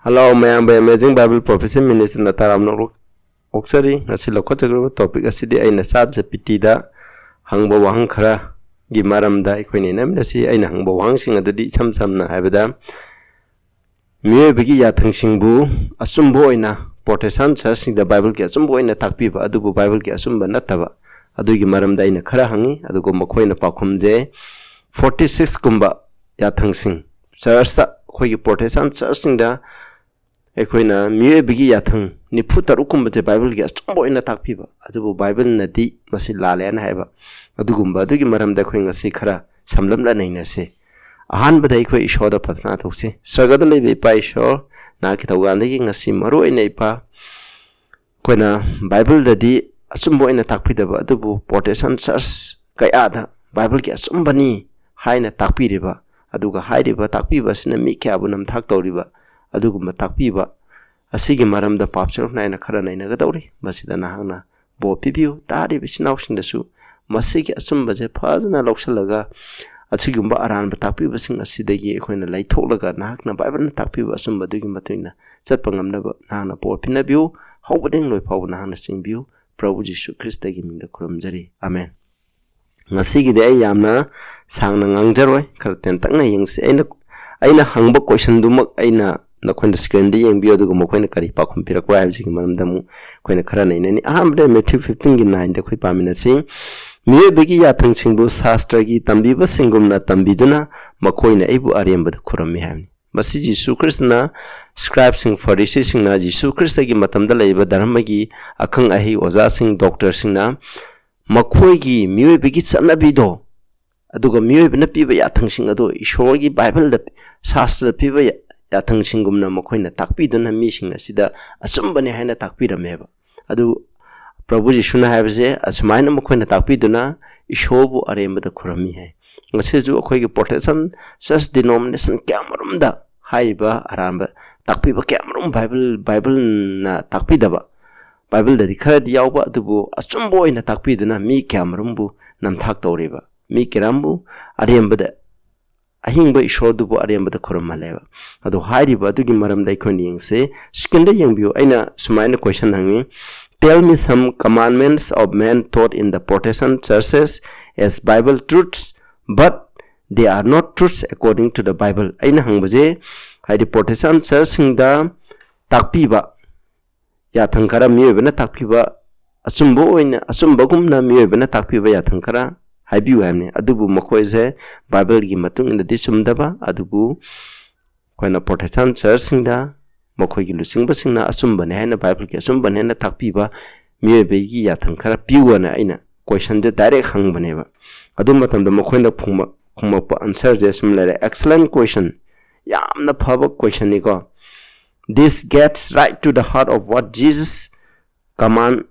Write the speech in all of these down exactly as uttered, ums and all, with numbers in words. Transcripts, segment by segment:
Hello ꯃꯌꯥꯝꯕ, Amazing Bible Prophecy Ministryꯅ ꯇꯔꯥꯝꯅ ꯑꯣꯛ-, ꯑꯣꯛꯆꯔꯤ꯫ ꯉꯁꯤ ꯂꯧꯈꯠꯆꯈ꯭ꯔꯤꯕ topic ꯑꯁꯤꯗꯤ ꯑꯩꯅ ꯆꯥꯠ ꯖꯤ ꯄꯤ ꯇꯤꯗ ꯍꯪꯕ ꯋꯥꯍꯪ ꯈꯔꯒꯤ ꯃꯔꯝꯗ ꯑꯩꯈꯣꯏꯅ ꯏꯅꯃꯤꯟꯅꯁꯤ꯫ ꯑꯩꯅ ꯍꯪꯕ ꯋꯥꯍꯪꯁꯤꯡ ꯑꯗꯨꯗꯤ ꯏꯁꯝ ꯁꯝꯅ ꯍꯥꯏꯕꯗ, ꯃꯤꯑꯣꯏꯕꯒꯤ ꯌꯥꯊꯪꯁꯤꯡꯕꯨ ꯑꯆꯨꯝꯕ ꯑꯣꯏꯅ Protestant Churchꯁꯤꯡꯗ Bibleꯒꯤ ꯑꯆꯨꯝꯕ ꯑꯣꯏꯅ ꯇꯥꯛꯄꯤꯕ ꯑꯗꯨꯕꯨ Bibleꯒꯤ ꯑꯆꯨꯝꯕ ꯅꯠꯇꯕ ꯑꯗꯨꯒꯤ ꯃꯔꯝꯗ ꯑꯩꯅ ꯈꯔ ꯍꯪꯉꯤ꯫ ꯑꯗꯨꯒ ꯃꯈꯣꯏꯅ ꯄꯥꯎꯈꯨꯝꯁꯦ forty sixꯀꯨꯝꯕ ꯌꯥꯊꯪꯁꯤꯡ, churchꯇ, ꯑꯩꯈꯣꯏꯒꯤ Protestant Churchꯁꯤꯡꯗ ꯑꯩꯈꯣꯏꯅ ꯃꯤꯑꯣꯏꯕꯒꯤ ꯌꯥꯊꯪ ꯅꯤꯐꯨ ꯇꯔꯨꯛꯀꯨꯝꯕꯁꯦ Bibleꯒꯤ ꯑꯆꯨꯝꯕ ꯑꯣꯏꯅ ꯇꯥꯛꯄꯤꯕ, ꯑꯗꯨꯕꯨ Bibleꯅꯗꯤ ꯃꯁꯤ ꯂꯥꯜꯂꯦꯅ ꯍꯥꯏꯕ, ꯑꯗꯨꯒꯨꯝꯕ ꯑꯗꯨꯒꯤ ꯃꯔꯝꯗ ꯑꯩꯈꯣꯏ ꯉꯁꯤ ꯈꯔ ꯁꯝꯂꯞꯅ ꯅꯩꯅꯁꯤ꯫ ꯑꯍꯥꯟꯕꯗ ꯑꯩꯈꯣꯏ ꯏꯁꯣꯔꯗ ꯄ꯭ꯔꯊꯅꯥ ꯇꯧꯁꯤ꯫ ꯁꯔꯒꯗ ꯂꯩꯕ ꯏꯄꯥ ꯏꯁꯣꯔ, ꯅꯍꯥꯛꯀꯤ ꯊꯧꯖꯥꯜꯗꯒꯤ ꯉꯁꯤ ꯃꯔꯨ ꯑꯣꯏꯅ ꯏꯄꯥ, ꯑꯩꯈꯣꯏꯅ Bibleꯗꯗꯤ ꯑꯆꯨꯝꯕ ꯑꯣꯏꯅ ꯇꯥꯛꯄꯤꯗꯕ ꯑꯗꯨꯕꯨ Protestant Church ꯀꯌꯥꯗ Bibleꯒꯤ ꯑꯆꯨꯝꯕꯅꯤ ꯍꯥꯏꯅ ꯇꯥꯛꯄꯤꯔꯤꯕ, ꯑꯗꯨꯒ ꯍꯥꯏꯔꯤꯕ ꯇꯥꯛꯄꯤꯕ ꯑꯁꯤꯅ ꯃꯤ ꯀꯌꯥꯕꯨ ꯅꯝꯊꯥꯛ ꯇꯧꯔꯤꯕ, ꯑꯗꯨꯒꯨꯝꯕ ꯇꯥꯛꯄꯤꯕ ꯑꯁꯤꯒꯤ ꯃꯔꯝꯗ ꯄꯥꯞ ꯁꯔꯨꯛ ꯅꯥꯏꯅ ꯈꯔ ꯅꯩꯅꯒꯗꯧꯔꯤ꯫ ꯃꯁꯤꯗ ꯅꯍꯥꯛꯅ ꯕꯣꯔ ꯄꯤꯕꯤꯌꯨ꯫ ꯇꯥꯔꯤꯕ ꯏꯆꯤꯟ ꯏꯅꯥꯎꯁꯤꯡꯗꯁꯨ ꯃꯁꯤꯒꯤ ꯑꯆꯨꯝꯕꯁꯦ ꯐꯖꯅ ꯂꯧꯁꯤꯜꯂꯒ ꯑꯁꯤꯒꯨꯝꯕ ꯑꯔꯥꯟꯕ ꯇꯥꯛꯄꯤꯕꯁꯤꯡ ꯑꯁꯤꯗꯒꯤ ꯑꯩꯈꯣꯏꯅ ꯂꯩꯊꯣꯛꯂꯒ ꯅꯍꯥꯛꯅ Bibleꯅ ꯇꯥꯛꯄꯤꯕ ꯑꯆꯨꯝꯕ ꯑꯗꯨꯒꯤ ꯃꯇꯨꯡ ꯏꯟꯅ ꯆꯠꯄ ꯉꯝꯅꯕ ꯅꯍꯥꯛꯅ ꯕꯣꯔ ꯄꯤꯅꯕꯤꯌꯨ꯫ ꯍꯧꯕꯗꯒꯤ ꯂꯣꯏ ꯐꯥꯎꯕ ꯅꯍꯥꯛꯅ ꯆꯤꯡꯕꯤꯌꯨ꯫ ꯄ꯭ꯔꯚꯨ ꯖꯤꯁꯨ ꯈ꯭ꯔꯤꯁꯇꯒꯤ ꯃꯤꯡꯗ ꯈꯨꯔꯨꯝꯖꯔꯤ꯫ ꯑꯃꯦꯟ꯫ ꯉꯁꯤꯒꯤꯗꯤ ꯑꯩ ꯌꯥꯝꯅ ꯁꯥꯡꯅ ꯉꯥꯡꯖꯔꯣꯏ, ꯈꯔ ꯇꯦꯟꯇꯛꯅ ꯌꯦꯡꯁꯤ꯫ ꯑꯩꯅ, ꯑꯩꯅ ꯍꯪꯕ questionꯗꯨꯃꯛ ꯑꯩꯅ ꯅꯈꯣꯏꯅ screenꯗ ꯌꯦꯡꯕꯤꯌꯨ, ꯑꯗꯨꯒ ꯃꯈꯣꯏꯅ ꯀꯔꯤ ꯄꯥꯎꯈꯨꯝ ꯄꯤꯔꯛꯄ꯭ꯔꯥ ꯍꯥꯏꯕꯁꯤꯒꯤ ꯃꯔꯝꯗ ꯑꯃꯨꯛ ꯑꯩꯈꯣꯏꯅ ꯈꯔ ꯅꯩꯅꯅꯤ꯫ ꯑꯍꯥꯟꯕꯗ Matthew fifteenꯒꯤ nineꯗ ꯑꯩꯈꯣꯏ ꯄꯥꯃꯤꯟꯅꯁꯤ꯫ "ꯃꯤꯑꯣꯏꯕꯒꯤ ꯌꯥꯊꯪꯁꯤꯡꯕꯨ ꯁꯥꯁꯇ꯭ꯔꯒꯤ ꯇꯝꯕꯤꯕꯁꯤꯡꯒꯨꯝꯅ ꯇꯝꯕꯤꯗꯨꯅ ꯃꯈꯣꯏꯅ ꯑꯩꯕꯨ ꯑꯔꯦꯝꯕꯗ ꯈꯨꯔꯨꯝꯃꯤ" ꯍꯥꯏꯕꯅꯤ꯫ ꯃꯁꯤ ꯖꯤꯁꯨ ꯈ꯭ꯔꯤꯁꯇꯅ scribeꯁꯤꯡ, ꯐꯔꯤꯁꯤꯁꯤꯡꯅ ꯖꯤꯁꯨ ꯈ꯭ꯔꯤꯁꯇꯒꯤ ꯃꯇꯝꯗ ꯂꯩꯔꯤꯕ ꯙꯔꯃꯒꯤ ꯑꯈꯪ ꯑꯍꯩ ꯑꯣꯖꯥꯁꯤꯡ, doctorꯁꯤꯡꯅ ꯃꯈꯣꯏꯒꯤ ꯃꯤꯑꯣꯏꯕꯒꯤ ꯆꯠꯅꯕꯤꯗꯣ, ꯑꯗꯨꯒ ꯃꯤꯑꯣꯏꯕꯅ ꯄꯤꯕ ꯌꯥꯊꯪꯁꯤꯡ ꯑꯗꯣ ꯏꯁꯣꯔꯒꯤ Bibleꯗ, ꯁꯥꯁꯇ꯭ꯔꯗ ꯄꯤꯕ ꯌꯥ-, ꯌꯥꯊꯪꯁꯤꯡꯒꯨꯝꯅ ꯃꯈꯣꯏꯅ ꯇꯥꯛꯄꯤꯗꯨꯅ ꯃꯤꯁꯤꯡ ꯑꯁꯤꯗ ꯑꯆꯨꯝꯕꯅꯤ ꯍꯥꯏꯅ ꯇꯥꯛꯄꯤꯔꯝꯃꯦꯕ꯫ ꯑꯗꯨ ꯄ꯭ꯔꯚꯨ ꯖꯤꯁꯨꯅ ꯍꯥꯏꯕꯁꯦ ꯑꯁꯨꯃꯥꯏꯅ ꯃꯈꯣꯏꯅ ꯇꯥꯛꯄꯤꯗꯨꯅ ꯏꯁꯣꯔꯕꯨ ꯑꯔꯦꯝꯕꯗ ꯈꯨꯔꯝꯃꯤ ꯍꯥꯏ꯫ ꯉꯁꯤꯁꯨ ꯑꯩꯈꯣꯏꯒꯤ Protestant Church denomination ꯀꯌꯥꯃꯔꯨꯝꯗ ꯍꯥꯏꯔꯤꯕ ꯑꯔꯥꯟꯕ ꯇꯥꯛꯄꯤꯕ ꯀꯌꯥꯃꯔꯨꯝ Bible, Bibleꯅ ꯇꯥꯛꯄꯤꯗꯕ, Bibleꯗꯗꯤ ꯈꯔꯗꯤ ꯌꯥꯎꯕ ꯑꯗꯨꯕꯨ ꯑꯆꯨꯝꯕ ꯑꯣꯏꯅ ꯇꯥꯛꯄꯤꯗꯨꯅ ꯃꯤ ꯀꯌꯥꯃꯔꯨꯝꯕꯨ ꯅꯝꯊꯥꯛ ꯇꯧꯔꯤꯕ, ꯃꯤ ꯀꯌꯥꯃꯔꯨꯝꯕꯨ ꯑꯔꯦꯝꯕꯗ ꯑꯍꯤꯡꯕ ꯏꯁꯣꯔꯗꯨꯕꯨ ꯑꯔꯦꯝꯕꯗ ꯈꯨꯔꯨꯝꯍꯜꯂꯦꯕ꯫ ꯑꯗꯣ ꯍꯥꯏꯔꯤꯕ ꯑꯗꯨꯒꯤ ꯃꯔꯝꯗ ꯑꯩꯈꯣꯏꯅ ꯌꯦꯡꯁꯤ꯫ Screenꯗ ꯌꯦꯡꯕꯤꯌꯨ, ꯑꯩꯅ ꯁꯨꯃꯥꯏꯅ question ꯍꯪꯉꯤ: "Tell me some commandments of men taught in the Protestant churches as Bible truths, but they are not truths according to the Bible." ꯑꯩꯅ ꯍꯪꯕꯁꯦ, ꯍꯥꯏꯗꯤ Protestant churchꯁꯤꯡꯗ ꯇꯥꯛꯄꯤꯕ ꯌꯥꯊꯪ ꯈꯔ, ꯃꯤꯑꯣꯏꯕꯅ ꯇꯥꯛꯄꯤꯕ ꯑꯆꯨꯝꯕ ꯑꯣꯏꯅ, ꯑꯆꯨꯝꯕꯒꯨꯝꯅ ꯃꯤꯑꯣꯏꯕꯅ ꯇꯥꯛꯄꯤꯕ ꯌꯥꯊꯪ ꯈꯔ ꯍꯥꯏꯕꯤꯌꯨ ꯍꯥꯏꯕꯅꯤ꯫ ꯑꯗꯨꯕꯨ ꯃꯈꯣꯏꯁꯦ Bibleꯒꯤ ꯃꯇꯨꯡ ꯏꯟꯅꯗꯤ ꯆꯨꯝꯗꯕ, ꯑꯗꯨꯕꯨ ꯑꯩꯈꯣꯏꯅ Protestant churchꯁꯤꯡꯗ ꯃꯈꯣꯏꯒꯤ ꯂꯨꯆꯤꯡꯕꯁꯤꯡꯅ ꯑꯆꯨꯝꯕꯅꯦ ꯍꯥꯏꯅ, Bibleꯒꯤ ꯑꯆꯨꯝꯕꯅꯦ ꯍꯥꯏꯅ ꯇꯥꯛꯄꯤꯕ ꯃꯤꯑꯣꯏꯕꯒꯤ ꯌꯥꯊꯪ ꯈꯔ ꯄꯤꯌꯨ ꯍꯥꯏꯅ ꯑꯩꯅ questionꯁꯦ direct ꯍꯪꯕꯅꯦꯕ꯫ ꯑꯗꯨ ꯃꯇꯝꯗ ꯃꯈꯣꯏꯅ ꯈꯨꯝꯃꯛ-, ꯈꯨꯝꯃꯛꯄ answerꯁꯦ ꯁꯨꯝ ꯂꯩꯔꯦ꯫ Excellent question, ꯌꯥꯝꯅ ꯐꯕ questionꯅꯤꯀꯣ꯫ "This gets right to the heart of what Jesus command,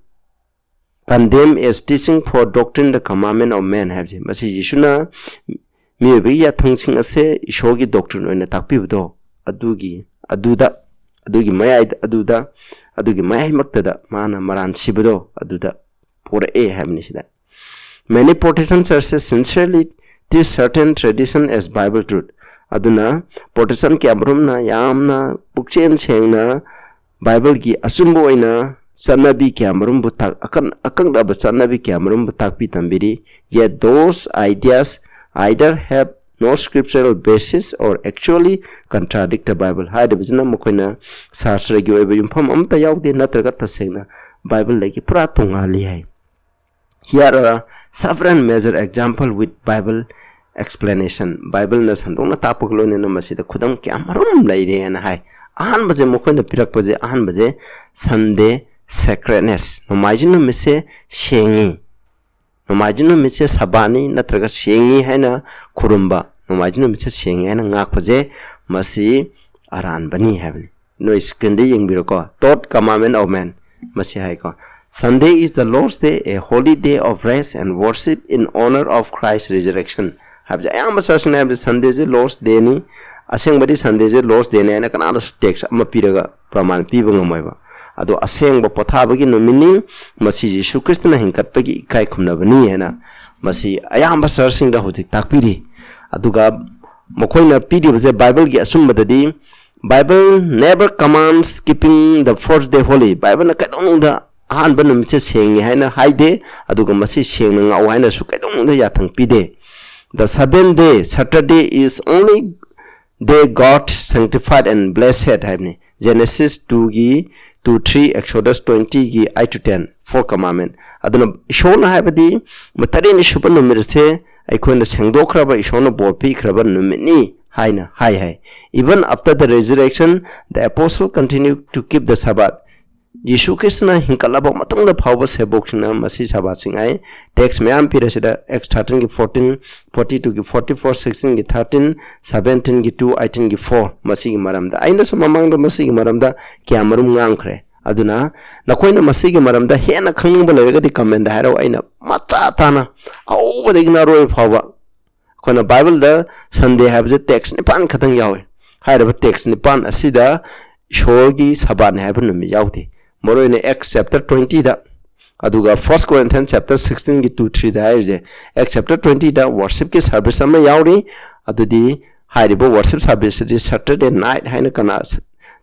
condemn as teaching for doctrine the commandment of man" ꯍꯥꯏꯕꯁꯦ, ꯃꯁꯤ ꯌꯦꯁꯨꯅ ꯃꯤꯑꯣꯏꯕꯒꯤ ꯌꯥꯊꯪꯁꯤꯡ ꯑꯁꯦ ꯏꯁꯣꯔꯒꯤ doctrine ꯑꯣꯏꯅ ꯇꯥꯛꯄꯤꯕꯗꯣ, ꯑꯗꯨꯒꯤ, ꯑꯗꯨꯗ, ꯑꯗꯨꯒꯤ ꯃꯌꯥꯏꯗ, ꯑꯗꯨꯗ, ꯑꯗꯨꯒꯤ ꯃꯌꯥꯏꯃꯛꯇꯗ ꯃꯥꯅ ꯃꯔꯥꯟ ꯁꯤꯕꯗꯣ ꯑꯗꯨꯗ ꯄꯨꯔꯛꯑꯦ ꯍꯥꯏꯕꯅꯤ ꯁꯤꯗ꯫ "Many Protestant churches sincerely teach certain tradition as Bible truth." ꯑꯗꯨꯅ Protestant ꯀꯌꯥꯃꯔꯨꯝꯅ ꯌꯥꯝꯅ ꯄꯨꯛꯆꯦꯜ ꯁꯦꯡꯅ Bibleꯒꯤ ꯑꯆꯨꯝꯕ ꯑꯣꯏꯅ ꯆꯠꯅꯕꯤ ꯀꯌꯥꯃꯔꯨꯝꯕꯨ ꯇꯥꯛ-, ꯑꯀꯟ-, ꯑꯀꯛꯅꯕ ꯆꯠꯅꯕꯤ ꯀꯌꯥꯃꯔꯨꯝꯕꯨ ꯇꯥꯛꯄꯤ ꯇꯝꯕꯤꯔꯤ꯫ Yet those ideas either have no scriptural basis or actually contradict the Bible. ꯍꯥꯏꯔꯤꯕꯁꯤꯅ ꯃꯈꯣꯏꯅ ꯁꯥꯁꯇ꯭ꯔꯒꯤ ꯑꯣꯏꯕ ꯌꯨꯝꯐꯝ ꯑꯃꯠꯇ ꯌꯥꯎꯗꯦ, ꯅꯠꯇ꯭ꯔꯒ ꯇꯁꯦꯡꯅ Bibleꯗꯒꯤ ꯄꯨꯔꯥ ꯇꯣꯉꯥꯜꯂꯤ ꯍꯥꯏ꯫ Here are several major example with Bible explanation. Bibleꯅ ꯁꯟꯗꯣꯛꯅ ꯇꯥꯛꯄꯒ ꯂꯣꯏꯅꯅ ꯃꯁꯤꯗ ꯈꯨꯗꯝ ꯀꯌꯥ ꯃꯔꯨꯝ ꯂꯩꯔꯦꯅ ꯍꯥꯏ꯫ ꯑꯍꯥꯟꯕꯁꯦ ꯃꯈꯣꯏꯅ ꯄꯤꯔꯛꯄꯁꯦ, ꯑꯍꯥꯟꯕꯁꯦ Sunday sacredness, ꯅꯣꯡꯃꯥꯏꯖꯤꯡ ꯅꯨꯃꯤꯠꯁꯦ ꯁꯦꯡꯉꯤ, ꯅꯣꯡꯃꯥꯏꯖꯤꯡ ꯅꯨꯃꯤꯠꯁꯦ ꯁꯕꯥꯠꯅꯤ ꯅꯠꯇ꯭ꯔꯒ ꯁꯦꯡꯉꯤ ꯍꯥꯏꯅ ꯈꯨꯔꯨꯝꯕ, ꯅꯣꯡꯃꯥꯏꯖꯤꯡ ꯅꯨꯃꯤꯠꯁꯦ ꯁꯦꯡꯉꯤ ꯍꯥꯏꯅ ꯉꯥꯛꯄꯁꯦ, ꯃꯁꯤ ꯑꯔꯥꯟꯕꯅꯤ ꯍꯥꯏꯕꯅꯤ꯫ ꯅꯣꯏ screenꯗ ꯌꯦꯡꯕꯤꯔꯣꯀꯣ, Third Commandment of Man, ꯃꯁꯤ ꯍꯥꯏꯀꯣ, "Sunday is the Lord's day, a holy day of rest and worship in honor of Christ's resurrection" ꯍꯥꯏꯕꯁꯦ ꯑꯌꯥꯝꯕ churchꯅ ꯍꯥꯏꯕꯁꯦ Sundayꯁꯦ Lord's dayꯅꯤ꯫ ꯑꯁꯦꯡꯕꯗꯤ Sundayꯁꯦ Lord's dayꯅꯤ ꯍꯥꯏꯅ ꯀꯅꯥꯗꯁꯨ text ꯑꯃ ꯄꯤꯔꯒ ꯄ꯭ꯔꯃꯥꯟ ꯄꯤꯕ ꯉꯝꯃꯣꯏꯕ꯫ ꯑꯗꯣ ꯑꯁꯦꯡꯕ ꯄꯣꯊꯥꯕꯒꯤ ꯅꯨꯃꯤꯠꯅꯤ, ꯃꯁꯤ ꯌꯤꯁꯨ ꯈ꯭ꯔꯤꯁꯇꯅ ꯍꯤꯡꯒꯠꯄꯒꯤ ꯏꯀꯥꯏ ꯈꯨꯝꯅꯕꯅꯤ ꯍꯥꯏꯅ ꯃꯁꯤ ꯑꯌꯥꯝꯕ churchꯁꯤꯡꯗ ꯍꯧꯖꯤꯛ ꯇꯥꯛꯄꯤꯔꯤ꯫ ꯑꯗꯨꯒ ꯃꯈꯣꯏꯅ ꯄꯤꯔꯤꯕꯁꯦ ꯕꯥꯏꯕꯜꯒꯤ ꯑꯆꯨꯝꯕꯗꯗꯤ, "Bible never commands keeping the first day holy." ꯕꯥꯏꯕꯜꯅ ꯀꯩꯗꯧꯅꯨꯡꯗ ꯑꯍꯥꯟꯕ ꯅꯨꯃꯤꯠꯁꯦ ꯁꯦꯡꯉꯤ ꯍꯥꯏꯅ ꯍꯥꯏꯗꯦ, ꯑꯗꯨꯒ ꯃꯁꯤ ꯁꯦꯡꯅ ꯉꯥꯛꯎ ꯍꯥꯏꯅꯁꯨ ꯀꯩꯗꯧꯅꯨꯡꯗ ꯌꯥꯊꯪ ꯄꯤꯗꯦ꯫ "The seventh day, Saturday, is only day God sanctified and blessed" ꯍꯥꯏꯕꯅꯤ꯫ Genesis two ꯒꯤ two three, Exodus twenty ꯒꯤ eight to ten, four commandment꯫ ꯑꯗꯨꯅ ꯏꯁꯣꯔꯅ ꯍꯥꯏꯕꯗꯤ ꯇꯔꯦꯠꯅꯤ ꯁꯨꯕ ꯅꯨꯃꯤꯠ ꯑꯁꯦ ꯑꯩꯈꯣꯏꯅ ꯁꯦꯡꯗꯣꯛꯈ꯭ꯔꯕ, ꯏꯁꯣꯔꯅ ꯕꯣꯔ ꯄꯤꯈ꯭ꯔꯕ ꯅꯨꯃꯤꯠꯅꯤ ꯍꯥꯏꯅ ꯍꯥꯏ ꯍꯥꯏ꯫ "Even after the resurrection, the apostle continued to keep the Sabbath." ꯌꯤꯁꯨ ꯈ꯭ꯔꯤꯁꯇꯅ ꯍꯤꯡꯒꯠꯂꯕ ꯃꯇꯨꯡꯗ ꯐꯥꯎꯕ ꯁꯦꯕꯣꯛꯁꯤꯡꯅ ꯃꯁꯤ ꯁꯕꯥꯠꯁꯤꯡ ꯍꯥꯏ꯫ Text ꯃꯌꯥꯝ ꯄꯤꯔꯦ ꯁꯤꯗ, Acts thirteen ꯒꯤ fourteen, forty two ꯒꯤ forty four, sixteen ꯒꯤ thirteen, seventeen ꯒꯤ two, eighteen ꯒꯤ four꯫ ꯃꯁꯤꯒꯤ ꯃꯔꯝꯗ ꯑꯩꯅꯁꯨ ꯃꯃꯥꯡꯗ ꯃꯁꯤꯒꯤ ꯃꯔꯝꯗ ꯀꯌꯥ ꯃꯔꯨꯝ ꯉꯥꯡꯈ꯭ꯔꯦ꯫ ꯑꯗꯨꯅ ꯅꯈꯣꯏꯅ ꯃꯁꯤꯒꯤ ꯃꯔꯝꯗ ꯍꯦꯟꯅ ꯈꯪꯅꯤꯡꯕ ꯂꯩꯔꯒꯗꯤ comment ꯍꯥꯏꯔꯛꯑꯣ꯫ ꯑꯩꯅ ꯃꯆꯥ ꯇꯥꯅ ꯑꯍꯧꯕꯗꯒꯤꯅ ꯑꯔꯣꯏꯕ ꯐꯥꯎꯕ, ꯑꯩꯈꯣꯏꯅ ꯕꯥꯏꯕꯜꯗ Sunday ꯍꯥꯏꯕꯁꯦ text ꯅꯤꯄꯥꯟ ꯈꯛꯇꯪ ꯌꯥꯎꯏ꯫ ꯍꯥꯏꯔꯤꯕ text ꯅꯤꯄꯥꯟ ꯑꯁꯤꯗ ꯏꯁꯣꯔꯒꯤ ꯁꯕꯥꯠꯅꯤ ꯍꯥꯏꯕ ꯅꯨꯃꯤꯠ ꯌꯥꯎꯗꯦ꯫ ꯃꯔꯨꯑꯣꯏꯅ Acts chapter twenty ꯗ, ꯑꯗꯨꯒ First Corinthians chapter sixteen ꯒꯤ two three ꯗ ꯍꯥꯏꯔꯤꯁꯦ, Acts chapter twenty ꯗ worship ꯀꯤ service ꯑꯃ ꯌꯥꯎꯔꯤ꯫ ꯑꯗꯨꯗꯤ ꯍꯥꯏꯔꯤꯕ worship service ꯑꯁꯤ Saturday night ꯍꯥꯏꯅ ꯀꯅꯥ,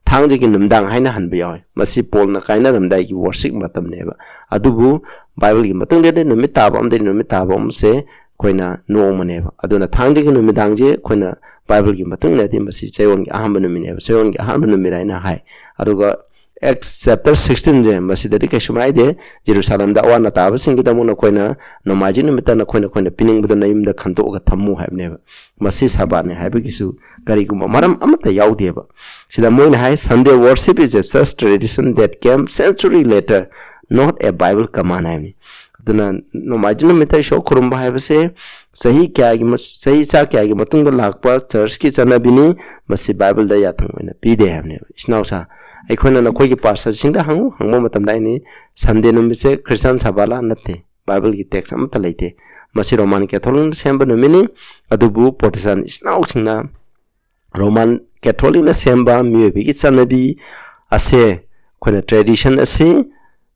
ꯊꯥꯡꯖꯒꯤ ꯅꯨꯃꯤꯗꯥꯡ ꯍꯥꯏꯅ ꯍꯟꯕ ꯌꯥꯎꯏ꯫ ꯃꯁꯤ ꯄꯣꯜꯅ ꯀꯥꯏꯅꯔꯝꯗꯥꯏꯒꯤ worship ꯃꯇꯝꯅꯦꯕ꯫ ꯑꯗꯨꯕꯨ ꯕꯥꯏꯕꯜꯒꯤ ꯃꯇꯨꯡꯗꯗꯤ ꯅꯨꯃꯤꯠ ꯇꯥꯕ ꯑꯃꯗꯤ ꯅꯨꯃꯤꯠ ꯇꯥꯕ ꯑꯃꯁꯦ ꯑꯩꯈꯣꯏꯅ ꯅꯣꯡꯃꯅꯦꯕ꯫ ꯑꯗꯨꯅ ꯊꯥꯡꯖꯒꯤ ꯅꯨꯃꯤꯗꯥꯡꯁꯦ ꯑꯩꯈꯣꯏꯅ ꯕꯥꯏꯕꯜꯒꯤ ꯃꯇꯨꯡ ꯏꯟꯅꯗꯤ ꯃꯁꯤ ꯆꯌꯣꯜꯒꯤ ꯑꯍꯥꯟꯕ ꯅꯨꯃꯤꯠꯅꯦꯕ, ꯆꯌꯣꯜꯒꯤ ꯑꯍꯥꯟꯕ ꯅꯨꯃꯤꯠ ꯍꯥꯏꯅ ꯍꯥꯏ꯫ ꯑꯗꯨꯒ Acts chapter sixteen ꯁꯦ, ꯃꯁꯤꯗꯗꯤ ꯀꯩꯁꯨ ꯍꯥꯏꯗꯦ, ꯖꯦꯔꯨꯁꯥꯂꯦꯝꯗ ꯑꯋꯥ ꯑꯅꯥ ꯇꯥꯕꯁꯤꯡꯒꯤꯗꯃꯛ ꯅꯈꯣꯏꯅ ꯅꯣꯡꯃꯥꯏꯖꯤꯡ ꯅꯨꯃꯤꯠꯇ ꯅꯈꯣꯏ ꯅꯈꯣꯏꯅ ꯄꯤꯅꯤꯡꯕꯗ ꯅꯌꯨꯝꯗ ꯈꯟꯗꯣꯛꯑꯒ ꯊꯝꯃꯨ ꯍꯥꯏꯕꯅꯦꯕ꯫ ꯃꯁꯤ ꯁꯕꯥꯠꯅꯤ ꯍꯥꯏꯕꯒꯤꯁꯨ ꯀꯔꯤꯒꯨꯝꯕ ꯃꯔꯝ ꯑꯃꯠꯇ ꯌꯥꯎꯗꯦꯕ꯫ ꯁꯤꯗ ꯃꯣꯏꯅ ꯍꯥꯏ, "Sunday worship is a church tradition that came century later, not a Bible command" ꯍꯥꯏꯕꯅꯤ꯫ ꯑꯗꯨꯅ ꯅꯣꯡꯃꯥꯏꯖꯤꯡ ꯅꯨꯃꯤꯠꯇ ꯏꯁꯣꯔ ꯈꯨꯔꯨꯝꯕ ꯍꯥꯏꯕꯁꯦ ꯆꯍꯤ ꯀꯌꯥꯒꯤ ꯃ-, ꯆꯍꯤ ꯆꯥ ꯀꯌꯥꯒꯤ ꯃꯇꯨꯡꯗ ꯂꯥꯛꯄ church ꯀꯤ ꯆꯠꯅꯕꯤꯅꯤ, ꯃꯁꯤ ꯕꯥꯏꯕꯜꯗ ꯌꯥꯊꯪ ꯑꯣꯏꯅ ꯄꯤꯗꯦ ꯍꯥꯏꯕꯅꯦꯕ꯫ ꯏꯆꯤꯟ ꯏꯅꯥꯎꯁꯥ, ꯑꯩꯈꯣꯏꯅ ꯅꯈꯣꯏꯒꯤ pastor ꯁꯤꯡꯗ ꯍꯪꯉꯨ, ꯍꯪꯕ ꯃꯇꯝꯗ ꯑꯩꯅ, "Sunday ꯅꯨꯃꯤꯠꯁꯦ Christian ꯁꯕꯥꯠꯂꯥ?" "ꯅꯠꯇꯦ, ꯕꯥꯏꯕꯜꯒꯤ text ꯑꯃꯠꯇ ꯂꯩꯇꯦ꯫ ꯃꯁꯤ Roman Catholic ꯅ ꯁꯦꯝꯕ ꯅꯨꯃꯤꯠꯅꯤ"꯫ ꯑꯗꯨꯕꯨ Protestant ꯏꯆꯤꯟ ꯏꯅꯥꯎꯁꯤꯡꯅ Roman Catholic ꯅ ꯁꯦꯝꯕ ꯃꯤꯑꯣꯏꯕꯒꯤ ꯆꯠꯅꯕꯤ ꯑꯁꯦ, ꯑꯩꯈꯣꯏꯅ tradition ꯑꯁꯤ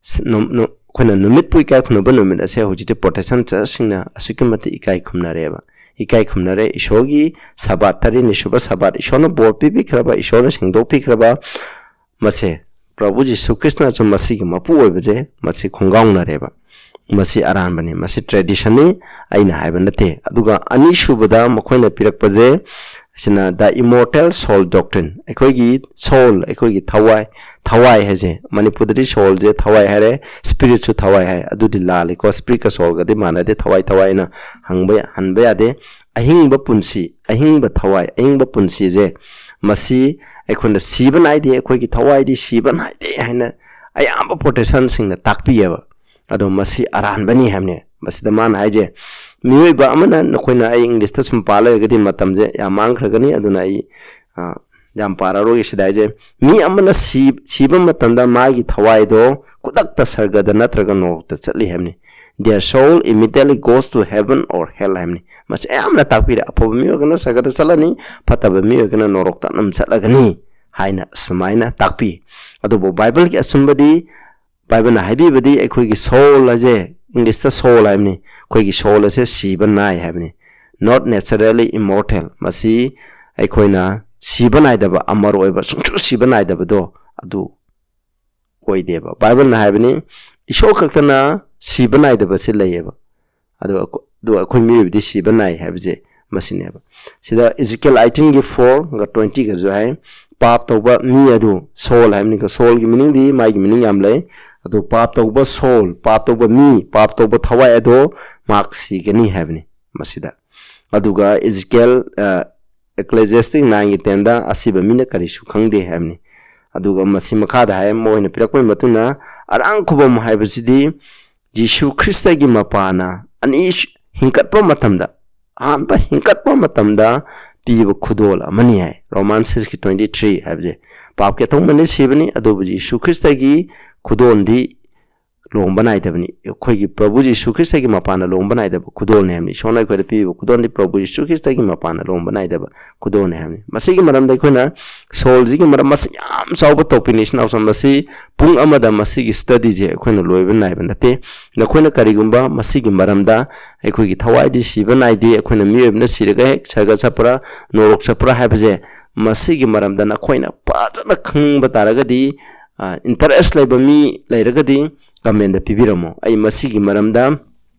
ꯁ-, ꯅꯨ-, ꯅꯨ-, ꯑꯩꯈꯣꯏꯅ ꯅꯨꯃꯤꯠꯄꯨ ꯏꯀꯥꯏ ꯈꯨꯝꯅꯕ ꯅꯨꯃꯤꯠ ꯑꯁꯦ ꯍꯧꯖꯤꯛꯇꯤ Protestant church ꯁꯤꯡꯅ ꯑꯁꯨꯛꯀꯤ ꯃꯇꯤꯛ ꯏꯀꯥꯏ ꯈꯨꯝꯅꯔꯦꯕ꯫ ꯏꯀꯥꯏ ꯈꯨꯝꯅꯔꯦ꯫ ꯏꯁꯣꯔꯒꯤ ꯁꯕꯥꯠ, ꯇꯔꯦꯠꯅꯤ ꯁꯨꯕ ꯁꯕꯥꯠ, ꯏꯁꯣꯔꯅ ꯕꯣꯔ ꯄꯤꯕꯤꯈ꯭ꯔꯕ, ꯏꯁꯣꯔꯅ ꯁꯦꯡꯗꯣꯛꯄꯤꯈ꯭ꯔꯕ, ꯃꯁꯦ ꯄ꯭ꯔꯚꯨ ꯖꯤꯁꯨ ꯈ꯭ꯔꯤꯁꯅꯁꯨ ꯃꯁꯤꯒꯤ ꯃꯄꯨ ꯑꯣꯏꯕꯁꯦ ꯃꯁꯤ ꯈꯣꯡꯒꯥꯎꯅꯔꯦꯕ꯫ ꯃꯁꯤ ꯑꯔꯥꯟꯕꯅꯤ, ꯃꯁꯤ ꯇ꯭ꯔꯦꯗꯤꯁꯟꯅꯤ, ꯑꯩꯅ ꯍꯥꯏꯕ ꯅꯠꯇꯦ꯫ ꯑꯗꯨꯒ ꯑꯅꯤꯁꯨꯕꯗ ꯃꯈꯣꯏꯅ ꯄꯤꯔꯛꯄꯁꯦ, ꯑꯁꯤꯅ the immortal soul doctrine, ꯑꯩꯈꯣꯏꯒꯤ ꯁꯣꯜ, ꯑꯩꯈꯣꯏꯒꯤ ꯊꯋꯥꯏ, ꯊꯋꯥꯏ ꯍꯥꯏꯁꯦ ꯃꯅꯤꯄꯨꯔꯗꯗꯤ ꯁꯣꯜꯁꯦ ꯊꯋꯥꯏ ꯍꯥꯏꯔꯦ, ꯁ꯭ꯄꯤꯔꯤꯠꯁꯨ ꯊꯋꯥꯏ ꯍꯥꯏ, ꯑꯗꯨꯗꯤ ꯂꯥꯜꯂꯤꯀꯣ꯫ ꯁ꯭ꯄꯤꯔꯤꯠꯀ ꯁꯣꯜꯒꯗꯤ ꯃꯥꯟꯅꯗꯦ, ꯊꯋꯥꯏ ꯊꯋꯥꯏꯅ ꯍꯪꯕ ꯌꯥ-, ꯍꯟꯕ ꯌꯥꯗꯦ꯫ ꯑꯍꯤꯡꯕ ꯄꯨꯟꯁꯤ, ꯑꯍꯤꯡꯕ ꯊꯋꯥꯏ, ꯑꯍꯤꯡꯕ ꯄꯨꯟꯁꯤꯁꯦ ꯃꯁꯤ ꯑꯩꯈꯣꯏꯅ ꯁꯤꯕ ꯅꯥꯏꯗꯦ, ꯑꯩꯈꯣꯏꯒꯤ ꯊꯋꯥꯏꯗꯤ ꯁꯤꯕ ꯅꯥꯏꯗꯦ ꯍꯥꯏꯅ ꯑꯌꯥꯝꯕ ꯄ꯭ꯔꯣꯇꯦꯁꯟꯁꯤꯡꯅ ꯇꯥꯛꯄꯤꯑꯕ꯫ ꯑꯗꯣ ꯃꯁꯤ ꯑꯔꯥꯟꯕꯅꯤ ꯍꯥꯏꯕꯅꯦ꯫ ꯃꯁꯤꯗ ꯃꯥꯅ ꯍꯥꯏꯁꯦ, ꯃꯤꯑꯣꯏꯕ ꯑꯃꯅ, ꯅꯈꯣꯏꯅ ꯑꯩ ꯏꯪꯂꯤꯁꯇ ꯁꯨꯝ ꯄꯥ ꯂꯩꯔꯒꯗꯤ ꯃꯇꯝꯁꯦ ꯌꯥꯝ ꯃꯥꯡꯈ꯭ꯔꯒꯅꯤ, ꯑꯗꯨꯅ ꯑꯩ, ꯑ, ꯌꯥꯝ ꯄꯥꯔꯔꯣꯏꯒꯦ꯫ ꯁꯤꯗ ꯍꯥꯏꯁꯦ, ꯃꯤ ꯑꯃꯅ ꯁꯤ-, ꯁꯤꯕ ꯃꯇꯝꯗ ꯃꯥꯒꯤ ꯊꯋꯥꯏꯗꯣ ꯈꯨꯗꯛꯇ ꯁꯔꯒꯗ ꯅꯠꯇ꯭ꯔꯒ ꯅꯣꯔꯣꯛꯇ ꯆꯠꯂꯤ ꯍꯥꯏꯕꯅꯤ꯫ Their soul immediately goes to heaven or hell ꯍꯥꯏꯕꯅꯤ꯫ ꯃꯁꯤ ꯌꯥꯝꯅ ꯇꯥꯛꯄꯤꯔꯦ꯫ ꯑꯐꯕ ꯃꯤ ꯑꯣꯏꯔꯒꯅ ꯁꯔꯒꯗ ꯆꯠꯂꯅꯤ, ꯐꯠꯇꯕ ꯃꯤ ꯑꯣꯏꯔꯒꯅ ꯅꯣꯔꯣꯛꯇ ꯑꯗꯨꯝ ꯆꯠꯂꯒꯅꯤ ꯍꯥꯏꯅ ꯁꯨꯃꯥꯏꯅ ꯇꯥꯛꯄꯤ꯫ ꯑꯗꯨꯕꯨ ꯕꯥꯏꯕꯜꯒꯤ ꯑꯆꯨꯝꯕꯗꯤ, ꯕꯥꯏꯕꯜꯅ ꯍꯥꯏꯕꯤꯕꯗꯤ ꯑꯩꯈꯣꯏꯒꯤ ꯁꯣꯜ ꯑꯁꯦ, ꯏꯪꯂꯤꯁꯇ ꯁꯣꯜ ꯍꯥꯏꯕꯅꯤ, ꯑꯩꯈꯣꯏꯒꯤ ꯁꯣꯜ ꯑꯁꯦ ꯁꯤꯕ ꯅꯥꯏ ꯍꯥꯏꯕꯅꯤ, not naturally immortal, ꯃꯁꯤ ꯑꯩꯈꯣꯏꯅ ꯁꯤꯕ ꯅꯥꯏꯗꯕ, ꯑꯃꯔ ꯑꯣꯏꯕ, ꯁꯨꯡꯁꯨ ꯁꯤꯕ ꯅꯥꯏꯗꯕꯗꯣ ꯑꯗꯨ ꯑꯣꯏꯗꯦꯕ꯫ ꯕꯥꯏꯕꯜꯅ ꯍꯥꯏꯕꯅꯤ, ꯏꯁꯣꯔ ꯈꯛꯇꯅ ꯁꯤꯕ ꯅꯥꯏꯗꯕꯁꯦ ꯂꯩꯌꯦꯕ꯫ ꯑꯗꯣ ꯑꯩꯈꯣꯏ-, ꯑꯗꯣ ꯑꯩꯈꯣꯏ ꯃꯤꯑꯣꯏꯕꯗꯤ ꯁꯤꯕ ꯅꯥꯏ ꯍꯥꯏꯕꯁꯦ ꯃꯁꯤꯅꯦꯕ꯫ ꯁꯤꯗ Ezekiel eighteen ꯒꯤ four ꯒ twenty ꯒꯁꯨ ꯍꯥꯏ, ꯄꯥꯞ ꯇꯧꯕ ꯃꯤ ꯑꯗꯨ, ꯁꯣꯜ ꯍꯥꯏꯕꯅꯤꯀꯣ, ꯁꯣꯜꯒꯤ ꯃꯤꯅꯤꯡꯗꯤ ꯃꯥꯒꯤ ꯃꯤꯅꯤꯡ ꯌꯥꯝ ꯂꯩ꯫ ꯑꯗꯣ ꯄꯥꯞ ꯇꯧꯕ ꯁꯣꯜ, ꯄꯥꯞ ꯇꯧꯕ ꯃꯤ, ꯄꯥꯞ ꯇꯧꯕ ꯊꯋꯥꯏ ꯑꯗꯣ ꯃꯍꯥꯛ ꯁꯤꯒꯅꯤ ꯍꯥꯏꯕꯅꯤ ꯃꯁꯤꯗ꯫ ꯑꯗꯨꯒ Ezekiel, ꯑ, Ecclesiastes nine ꯒꯤ ten ꯗ ꯑꯁꯤꯕ ꯃꯤꯅ ꯀꯔꯤꯁꯨ ꯈꯪꯗꯦ ꯍꯥꯏꯕꯅꯤ꯫ ꯑꯗꯨꯒ ꯃꯁꯤ ꯃꯈꯥꯗ ꯍꯥꯏ, ꯃꯣꯏꯅ ꯄꯤꯔꯛꯄꯒꯤ ꯃꯇꯨꯡ ꯏꯟꯅ ꯑꯔꯥꯡ ꯈꯨꯕꯝ ꯍꯥꯏꯕꯁꯤꯗꯤ ꯖꯤꯁꯨ ꯈ꯭ꯔꯤꯁꯇꯒꯤ ꯃꯄꯥꯅ ꯑꯅꯤ ꯍꯤꯡꯒꯠꯄ ꯃꯇꯝꯗ, ꯑꯍꯥꯟꯕ ꯍꯤꯡꯒꯠꯄ ꯃꯇꯝꯗ ꯄꯤꯕ ꯈꯨꯗꯣꯜ ꯑꯃꯅꯤ ꯍꯥꯏ꯫ Romans six ꯀꯤ twenty three ꯍꯥꯏꯕꯁꯦ ꯄꯥꯞꯀꯤ ꯑꯇꯣꯡꯕꯅꯤ ꯁꯤꯕꯅꯤ, ꯑꯗꯨꯕꯨ ꯖꯤꯁꯨ ꯈ꯭ꯔꯤꯁꯇꯒꯤ ꯈꯨꯗꯣꯜꯗꯤ ꯂꯨꯍꯣꯡꯕ ꯅꯥꯏꯗꯕꯅꯤ꯫ ꯑꯩꯈꯣꯏꯒꯤ ꯄ꯭ꯔꯚꯨ ꯖꯤꯁꯨ ꯈ꯭ꯔꯤꯁꯇꯒꯤ ꯃꯄꯥꯟꯅ ꯂꯨꯍꯣꯡꯕ ꯅꯥꯏꯗꯕ ꯈꯨꯗꯣꯜꯅꯤ ꯍꯥꯏꯕꯅꯤ꯫ ꯏꯁꯣꯔꯅ ꯑꯩꯈꯣꯏꯗ ꯄꯤꯕ ꯈꯨꯗꯣꯜꯗꯤ ꯄ꯭ꯔꯚꯨ ꯖꯤꯁꯨ ꯈ꯭ꯔꯤꯁꯇꯒꯤ ꯃꯄꯥꯟꯅ ꯂꯨꯍꯣꯡꯕ ꯅꯥꯏꯗꯕ ꯈꯨꯗꯣꯜꯅꯤ ꯍꯥꯏꯕꯅꯤ꯫ ꯃꯁꯤꯒꯤ ꯃꯔꯝꯗ ꯑꯩꯈꯣꯏꯅ soulꯁꯤꯒꯤ ꯃꯔꯝ, ꯃꯁꯤ ꯌꯥꯝ ꯆꯥꯎꯕ topicꯅꯤ, ꯏꯆꯤꯟ ꯏꯅꯥꯎꯁꯤꯡ꯫ ꯃꯁꯤ ꯄꯨꯡ ꯑꯃꯗ ꯃꯁꯤꯒꯤ studyꯁꯦ ꯑꯩꯈꯣꯏꯅ ꯂꯣꯏꯕ ꯅꯥꯏꯕ ꯅꯠꯇꯦ꯫ ꯅꯈꯣꯏꯅ ꯀꯔꯤꯒꯨꯝꯕ ꯃꯁꯤꯒꯤ ꯃꯔꯝꯗ, ꯑꯩꯈꯣꯏꯒꯤ ꯊꯋꯥꯏꯗꯤ ꯁꯤꯕ ꯅꯥꯏꯗꯦ, ꯑꯩꯈꯣꯏꯅ ꯃꯤꯑꯣꯏꯕꯅ ꯁꯤꯔꯒ ꯍꯦꯛ ꯁꯔꯒ ꯆꯠꯄ꯭ꯔꯥ, ꯅꯣꯔꯣꯛ ꯆꯠꯄ꯭ꯔꯥ ꯍꯥꯏꯕꯁꯦ, ꯃꯁꯤꯒꯤ ꯃꯔꯝꯗ ꯅꯈꯣꯏꯅ ꯐꯖꯅ ꯈꯪꯕ ꯇꯥꯔꯒꯗꯤ, ꯑ, interest ꯂꯩꯕ ꯃꯤ ꯂꯩꯔꯒꯗꯤ commentꯇ ꯄꯤꯕꯤꯔꯝꯃꯣ꯫ ꯑꯩ ꯃꯁꯤꯒꯤ ꯃꯔꯝꯗ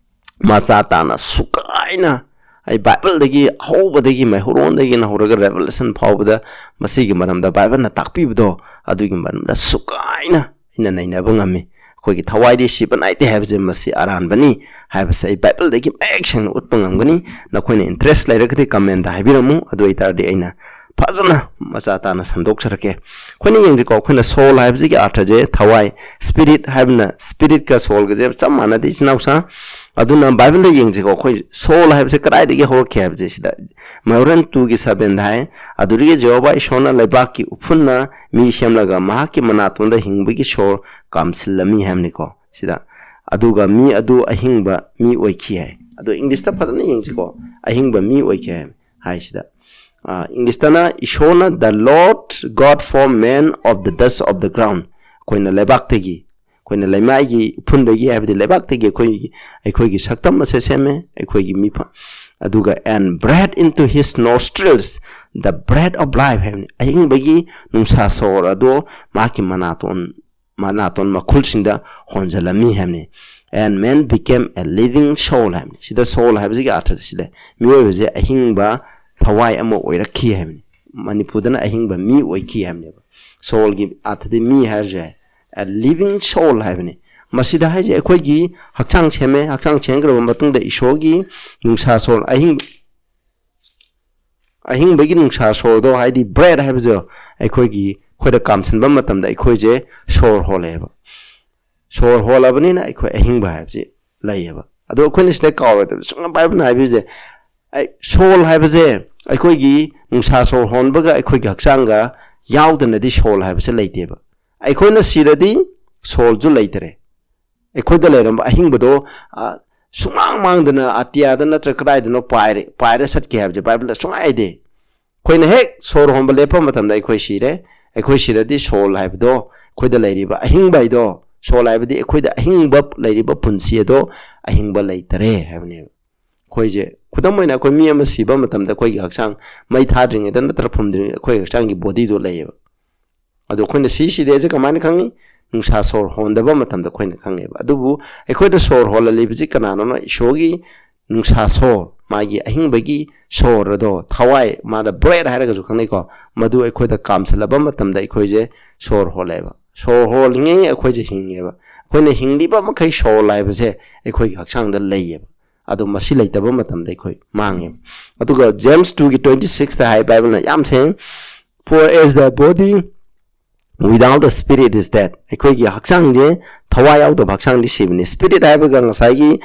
ꯃꯆꯥ ꯇꯥꯅ ꯁꯨꯒꯥꯏꯅ, ꯑꯩ ꯕꯥꯏꯕꯜꯗꯒꯤ, ꯍꯧꯕꯗꯒꯤ, ꯃꯩꯍꯧꯔꯣꯟꯗꯒꯤꯅ ꯍꯧꯔꯒ Revelation ꯐꯥꯎꯕꯗ ꯃꯁꯤꯒꯤ ꯃꯔꯝꯗ ꯕꯥꯏꯕꯜꯅ ꯇꯥꯛꯄꯤꯕꯗꯣ, ꯑꯗꯨꯒꯤ ꯃꯔꯝꯗ ꯁꯨꯒꯥꯏꯅ ꯑꯩꯅ ꯅꯩꯅꯕ ꯉꯝꯃꯤ꯫ ꯑꯩꯈꯣꯏꯒꯤ ꯊꯋꯥꯏꯗꯤ ꯁꯤꯕ ꯅꯥꯏꯗꯦ ꯍꯥꯏꯕꯁꯦ ꯃꯁꯤ ꯑꯔꯥꯟꯕꯅꯤ ꯍꯥꯏꯕꯁꯦ ꯑꯩ ꯕꯥꯏꯕꯜꯗꯒꯤ ꯃꯌꯦꯛ ꯁꯦꯡꯅ ꯎꯠꯄ ꯉꯝꯒꯅꯤ꯫ ꯅꯈꯣꯏꯅ interest ꯂꯩꯔꯒꯗꯤ commentꯇ ꯍꯥꯏꯕꯤꯔꯝꯃꯨ, ꯑꯗꯨ ꯑꯣꯏꯇꯥꯔꯗꯤ ꯑꯩꯅ ꯐꯖꯅ ꯃꯆꯥ ꯇꯥꯅ ꯁꯟꯗꯣꯛꯆꯔꯛꯀꯦ꯫ ꯑꯩꯈꯣꯏꯅ ꯌꯦꯡꯁꯤꯀꯣ, ꯑꯩꯈꯣꯏꯅ soul ꯍꯥꯏꯕꯁꯤꯒꯤ ꯑꯔꯊꯁꯦ ꯊꯋꯥꯏ, spirit ꯍꯥꯏꯕꯅ, spiritꯀ soulꯒꯁꯦ ꯆꯞ ꯃꯥꯟꯅꯗꯦ, ꯏꯆꯤꯟ ꯏꯅꯥꯎꯁꯥ꯫ ꯑꯗꯨꯅ ꯕꯥꯏꯕꯜꯗ ꯌꯦꯡꯁꯤꯀꯣ, ꯑꯩꯈꯣꯏ soul ꯍꯥꯏꯕꯁꯦ ꯀꯗꯥꯏꯗꯒꯤ ꯍꯧꯔꯛꯈꯤ ꯍꯥꯏꯕꯁꯦ ꯁꯤꯗ ꯃꯩꯍꯧꯔꯣꯟ twoꯒꯤ sevenꯗ ꯍꯥꯏ, "ꯑꯗꯨꯗꯒꯤ ꯖꯦꯍꯣꯚꯥ ꯏꯁꯣꯔꯅ ꯂꯩꯕꯥꯛꯀꯤ ꯎꯐꯨꯟꯅ ꯃꯤ ꯁꯦꯝꯂꯒ ꯃꯍꯥꯛꯀꯤ ꯃꯅꯥꯇꯣꯟꯗ ꯍꯤꯡꯕꯒꯤ ꯁꯣꯔ ꯀꯥꯝꯁꯤꯜꯂꯝꯃꯤ" ꯍꯥꯏꯕꯅꯤꯀꯣ ꯁꯤꯗ꯫ "ꯑꯗꯨꯒ ꯃꯤ ꯑꯗꯨ ꯑꯍꯤꯡꯕ ꯃꯤ ꯑꯣꯏꯈꯤ" ꯍꯥꯏ꯫ ꯑꯗꯣ Englishꯇ ꯐꯖꯅ ꯌꯦꯡꯁꯤꯀꯣ, "ꯑꯍꯤꯡꯕ ꯃꯤ ꯑꯣꯏꯈꯤ" ꯍꯥꯏ, ꯍꯥꯏꯁꯤꯗ꯫ ꯑ, Englishꯇꯅ, "ꯏꯁꯣꯔꯅ, the Lord God formed man of the dust of the ground", ꯑꯩꯈꯣꯏꯅ ꯂꯩꯕꯥꯛꯇꯒꯤ, ꯑꯩꯈꯣꯏꯅ ꯂꯩꯃꯥꯏꯒꯤ ꯎꯐꯨꯟꯗꯒꯤ, ꯍꯥꯏꯕꯗꯤ ꯂꯩꯕꯥꯛꯇꯒꯤ ꯑꯩꯈꯣꯏꯒꯤ, ꯑꯩꯈꯣꯏꯒꯤ ꯁꯛꯇꯝ ꯑꯁꯦ ꯁꯦꯝꯃꯦ, ꯑꯩꯈꯣꯏꯒꯤ ꯃꯤꯐꯝ꯫ ꯑꯗꯨꯒ "and breathed into his nostrils the breath of life" ꯍꯥꯏꯕꯅꯤ, ꯑꯍꯤꯡꯕꯒꯤ ꯅꯨꯡꯁꯥ ꯁꯣꯔ ꯑꯗꯣ ꯃꯍꯥꯛꯀꯤ ꯃꯅꯥꯇꯣꯟ, ꯃꯅꯥꯇꯣꯟ ꯃꯈꯨꯜꯁꯤꯡꯗ ꯍꯣꯟꯖꯜꯂꯝꯃꯤ ꯍꯥꯏꯕꯅꯤ꯫ "And man became a living soul" ꯍꯥꯏꯕꯅꯤ꯫ ꯁꯤꯗ soul ꯍꯥꯏꯕꯁꯤꯒꯤ ꯑꯔꯊ ꯁꯤꯗ ꯃꯤꯑꯣꯏꯕꯁꯦ ꯑꯍꯤꯡꯕ ꯊꯋꯥꯏ ꯑꯃ ꯑꯣꯏꯔꯛꯈꯤ ꯍꯥꯏꯕꯅꯤ꯫ ꯃꯅꯤꯄꯨꯔꯗꯅ ꯑꯍꯤꯡꯕ ꯃꯤ ꯑꯣꯏꯈꯤ ꯍꯥꯏꯕꯅꯦꯕ꯫ Soulꯒꯤ ꯑꯔꯊꯗꯤ ꯃꯤ ꯍꯥꯏꯔꯁꯨ ꯌꯥꯏ꯫ "A living soul" ꯍꯥꯏꯕꯅꯤ꯫ ꯃꯁꯤꯗ ꯍꯥꯏꯁꯦ ꯑꯩꯈꯣꯏꯒꯤ ꯍꯛꯆꯥꯡ ꯁꯦꯝꯃꯦ, ꯍꯛꯆꯥꯡ ꯁꯦꯝꯈ꯭ꯔꯕ ꯃꯇꯨꯡꯗ ꯏꯁꯣꯔꯒꯤ ꯅꯨꯡꯁꯥ ꯁꯣꯔ, ꯑꯍꯤꯡ-, ꯑꯍꯤꯡꯕꯒꯤ ꯅꯨꯡꯁꯥ ꯁꯣꯔꯗꯣ, ꯍꯥꯏꯗꯤ breath ꯍꯥꯏꯕꯁꯦ ꯑꯩꯈꯣꯏꯒꯤ, ꯑꯩꯈꯣꯏꯗ ꯀꯥꯝꯁꯤꯟꯕ ꯃꯇꯝꯗ ꯑꯩꯈꯣꯏꯁꯦ ꯁꯣꯔ ꯍꯣꯜꯂꯦꯕ꯫ ꯁꯣꯔ ꯍꯣꯜꯂꯕꯅꯤꯅ ꯑꯩꯈꯣꯏ ꯑꯍꯤꯡꯕ ꯍꯥꯏꯕꯁꯤ ꯂꯩꯌꯦꯕ꯫ ꯑꯗꯣ ꯑꯩꯈꯣꯏꯅ ꯁꯤꯗ ꯀꯥꯎꯔꯣꯏꯗꯕ, ꯁꯨꯝ ꯕꯥꯏꯕꯜꯅ ꯍꯥꯏꯕꯤꯔꯤꯁꯦ, ꯑꯩ, soul ꯍꯥꯏꯕꯁꯦ ꯑꯩꯈꯣꯏꯒꯤ ꯅꯨꯡꯁꯥ ꯁꯣꯔ ꯍꯣꯟꯕꯒ ꯑꯩꯈꯣꯏꯒꯤ ꯍꯛꯆꯥꯡꯒ ꯌꯥꯎꯗꯅꯗꯤ soul ꯍꯥꯏꯕꯁꯦ ꯂꯩꯇꯦꯕ꯫ ꯑꯩꯈꯣꯏꯅ ꯁꯤꯔꯗꯤ soulꯁꯨ ꯂꯩꯇ꯭ꯔꯦ꯫ ꯑꯩꯈꯣꯏꯗ ꯂꯩꯔꯝꯕ ꯑꯍꯤꯡꯕꯗꯣ, ꯑ, ꯁꯨꯡꯃꯥꯡ ꯃꯥꯡꯗꯅ ꯑꯇꯤꯌꯥꯗ ꯅꯠꯇ꯭ꯔ ꯀꯗꯥꯏꯗꯅꯣ ꯄꯥꯏꯔꯦ, ꯄꯥꯏꯔ ꯆꯠꯈꯤ ꯍꯥꯏꯕꯁꯦ ꯕꯥꯏꯕꯜꯗ ꯁꯨꯡꯍꯥꯏ ꯍꯥꯏꯗꯦ꯫ ꯑꯩꯈꯣꯏꯅ ꯍꯦꯛ ꯁꯣꯔ ꯍꯣꯟꯕ ꯂꯦꯞꯄ ꯃꯇꯝꯗ ꯑꯩꯈꯣꯏ ꯁꯤꯔꯦ꯫ ꯑꯩꯈꯣꯏ ꯁꯤꯔꯗꯤ soul ꯍꯥꯏꯕꯗꯣ, ꯑꯩꯈꯣꯏꯗ ꯂꯩꯔꯤꯕ ꯑꯍꯤꯡꯕ ꯍꯥꯏꯗꯣ, soul ꯍꯥꯏꯕꯗꯤ ꯑꯩꯈꯣꯏꯗ ꯑꯍꯤꯡꯕ ꯂꯩꯔꯤꯕ ꯄꯨꯟꯁꯤ ꯑꯗꯣ ꯑꯍꯤꯡꯕ ꯂꯩꯇꯔꯦ ꯍꯥꯏꯕꯅꯦꯕ꯫ ꯑꯩꯈꯣꯏꯁꯦ, ꯈꯨꯗꯝ ꯑꯣꯏꯅ, ꯑꯩꯈꯣꯏ ꯃꯤ ꯑꯃ ꯁꯤꯕ ꯃꯇꯝꯗ ꯑꯩꯈꯣꯏꯒꯤ ꯍꯛꯆꯥꯡ ꯃꯩ ꯊꯥꯗ꯭ꯔꯤꯉꯩꯗ ꯅꯠꯇ꯭ꯔ ꯐꯨꯝꯗ꯭ꯔꯤꯉꯩꯗ ꯑꯩꯈꯣꯏ ꯍꯛꯆꯥꯡꯒꯤ bodyꯗꯣ ꯂꯩꯌꯦꯕ꯫ ꯑꯗꯣ ꯑꯩꯈꯣꯏꯅ ꯁꯤ ꯁꯤꯗꯦꯁꯦ ꯀꯃꯥꯏꯅ ꯈꯪꯉꯤ? ꯅꯨꯡꯁꯥ ꯁꯣꯔ ꯍꯣꯟꯗꯕ ꯃꯇꯝꯗ ꯑꯩꯈꯣꯏꯅ ꯈꯪꯉꯦꯕ꯫ ꯑꯗꯨꯕꯨ ꯑꯩꯈꯣꯏꯗ ꯁꯣꯔ ꯍꯣꯜꯍꯜꯂꯤꯕꯁꯤ ꯀꯅꯥꯅꯣꯅꯣ? ꯏꯁꯣꯔꯒꯤ ꯅꯨꯡꯁꯥ ꯁꯣꯔ, ꯃꯥꯒꯤ ꯑꯍꯤꯡꯕꯒꯤ ꯁꯣꯔ ꯑꯗꯣ, ꯊꯋꯥꯏ, ꯃꯥꯗ breath ꯍꯥꯏꯔꯒꯁꯨ ꯈꯪꯅꯩꯀꯣ, ꯃꯗꯨ ꯑꯩꯈꯣꯏꯗ ꯀꯥꯝꯁꯤꯜꯂꯕ ꯃꯇꯝꯗ ꯑꯩꯈꯣꯏꯁꯦ ꯁꯣꯔ ꯍꯣꯜꯂꯦꯕ꯫ ꯁꯣꯔ ꯍꯣꯜꯂꯤꯉꯩ ꯑꯩꯈꯣꯏꯁꯦ ꯍꯤꯡꯉꯦꯕ꯫ ꯑꯩꯈꯣꯏꯅ ꯍꯤꯡꯂꯤꯕ ꯃꯈꯩ soul ꯍꯥꯏꯕꯁꯦ ꯑꯩꯈꯣꯏꯒꯤ ꯍꯛꯆꯥꯡꯗ ꯂꯩꯌꯦꯕ꯫ ꯑꯗꯣ ꯃꯁꯤ ꯂꯩꯇꯕ ꯃꯇꯝꯗ ꯑꯩꯈꯣꯏ ꯃꯥꯡꯉꯦꯕ꯫ ꯑꯗꯨꯒ James twoꯒꯤ twenty sixꯇ ꯍꯥꯏ, ꯕꯥꯏꯕꯜꯅ ꯌꯥꯝ ꯊꯦꯡ, "For as the body without a spirit is dead." ꯑꯩꯈꯣꯏꯒꯤ ꯍꯛꯆꯥꯡꯁꯦ ꯊꯋꯥꯏ ꯌꯥꯎꯗꯕ ꯍꯛꯆꯥꯡꯗꯤ ꯁꯤꯕꯅꯤ꯫ Spirit ꯍꯥꯏꯕꯒ ꯉꯁꯥꯏꯒꯤ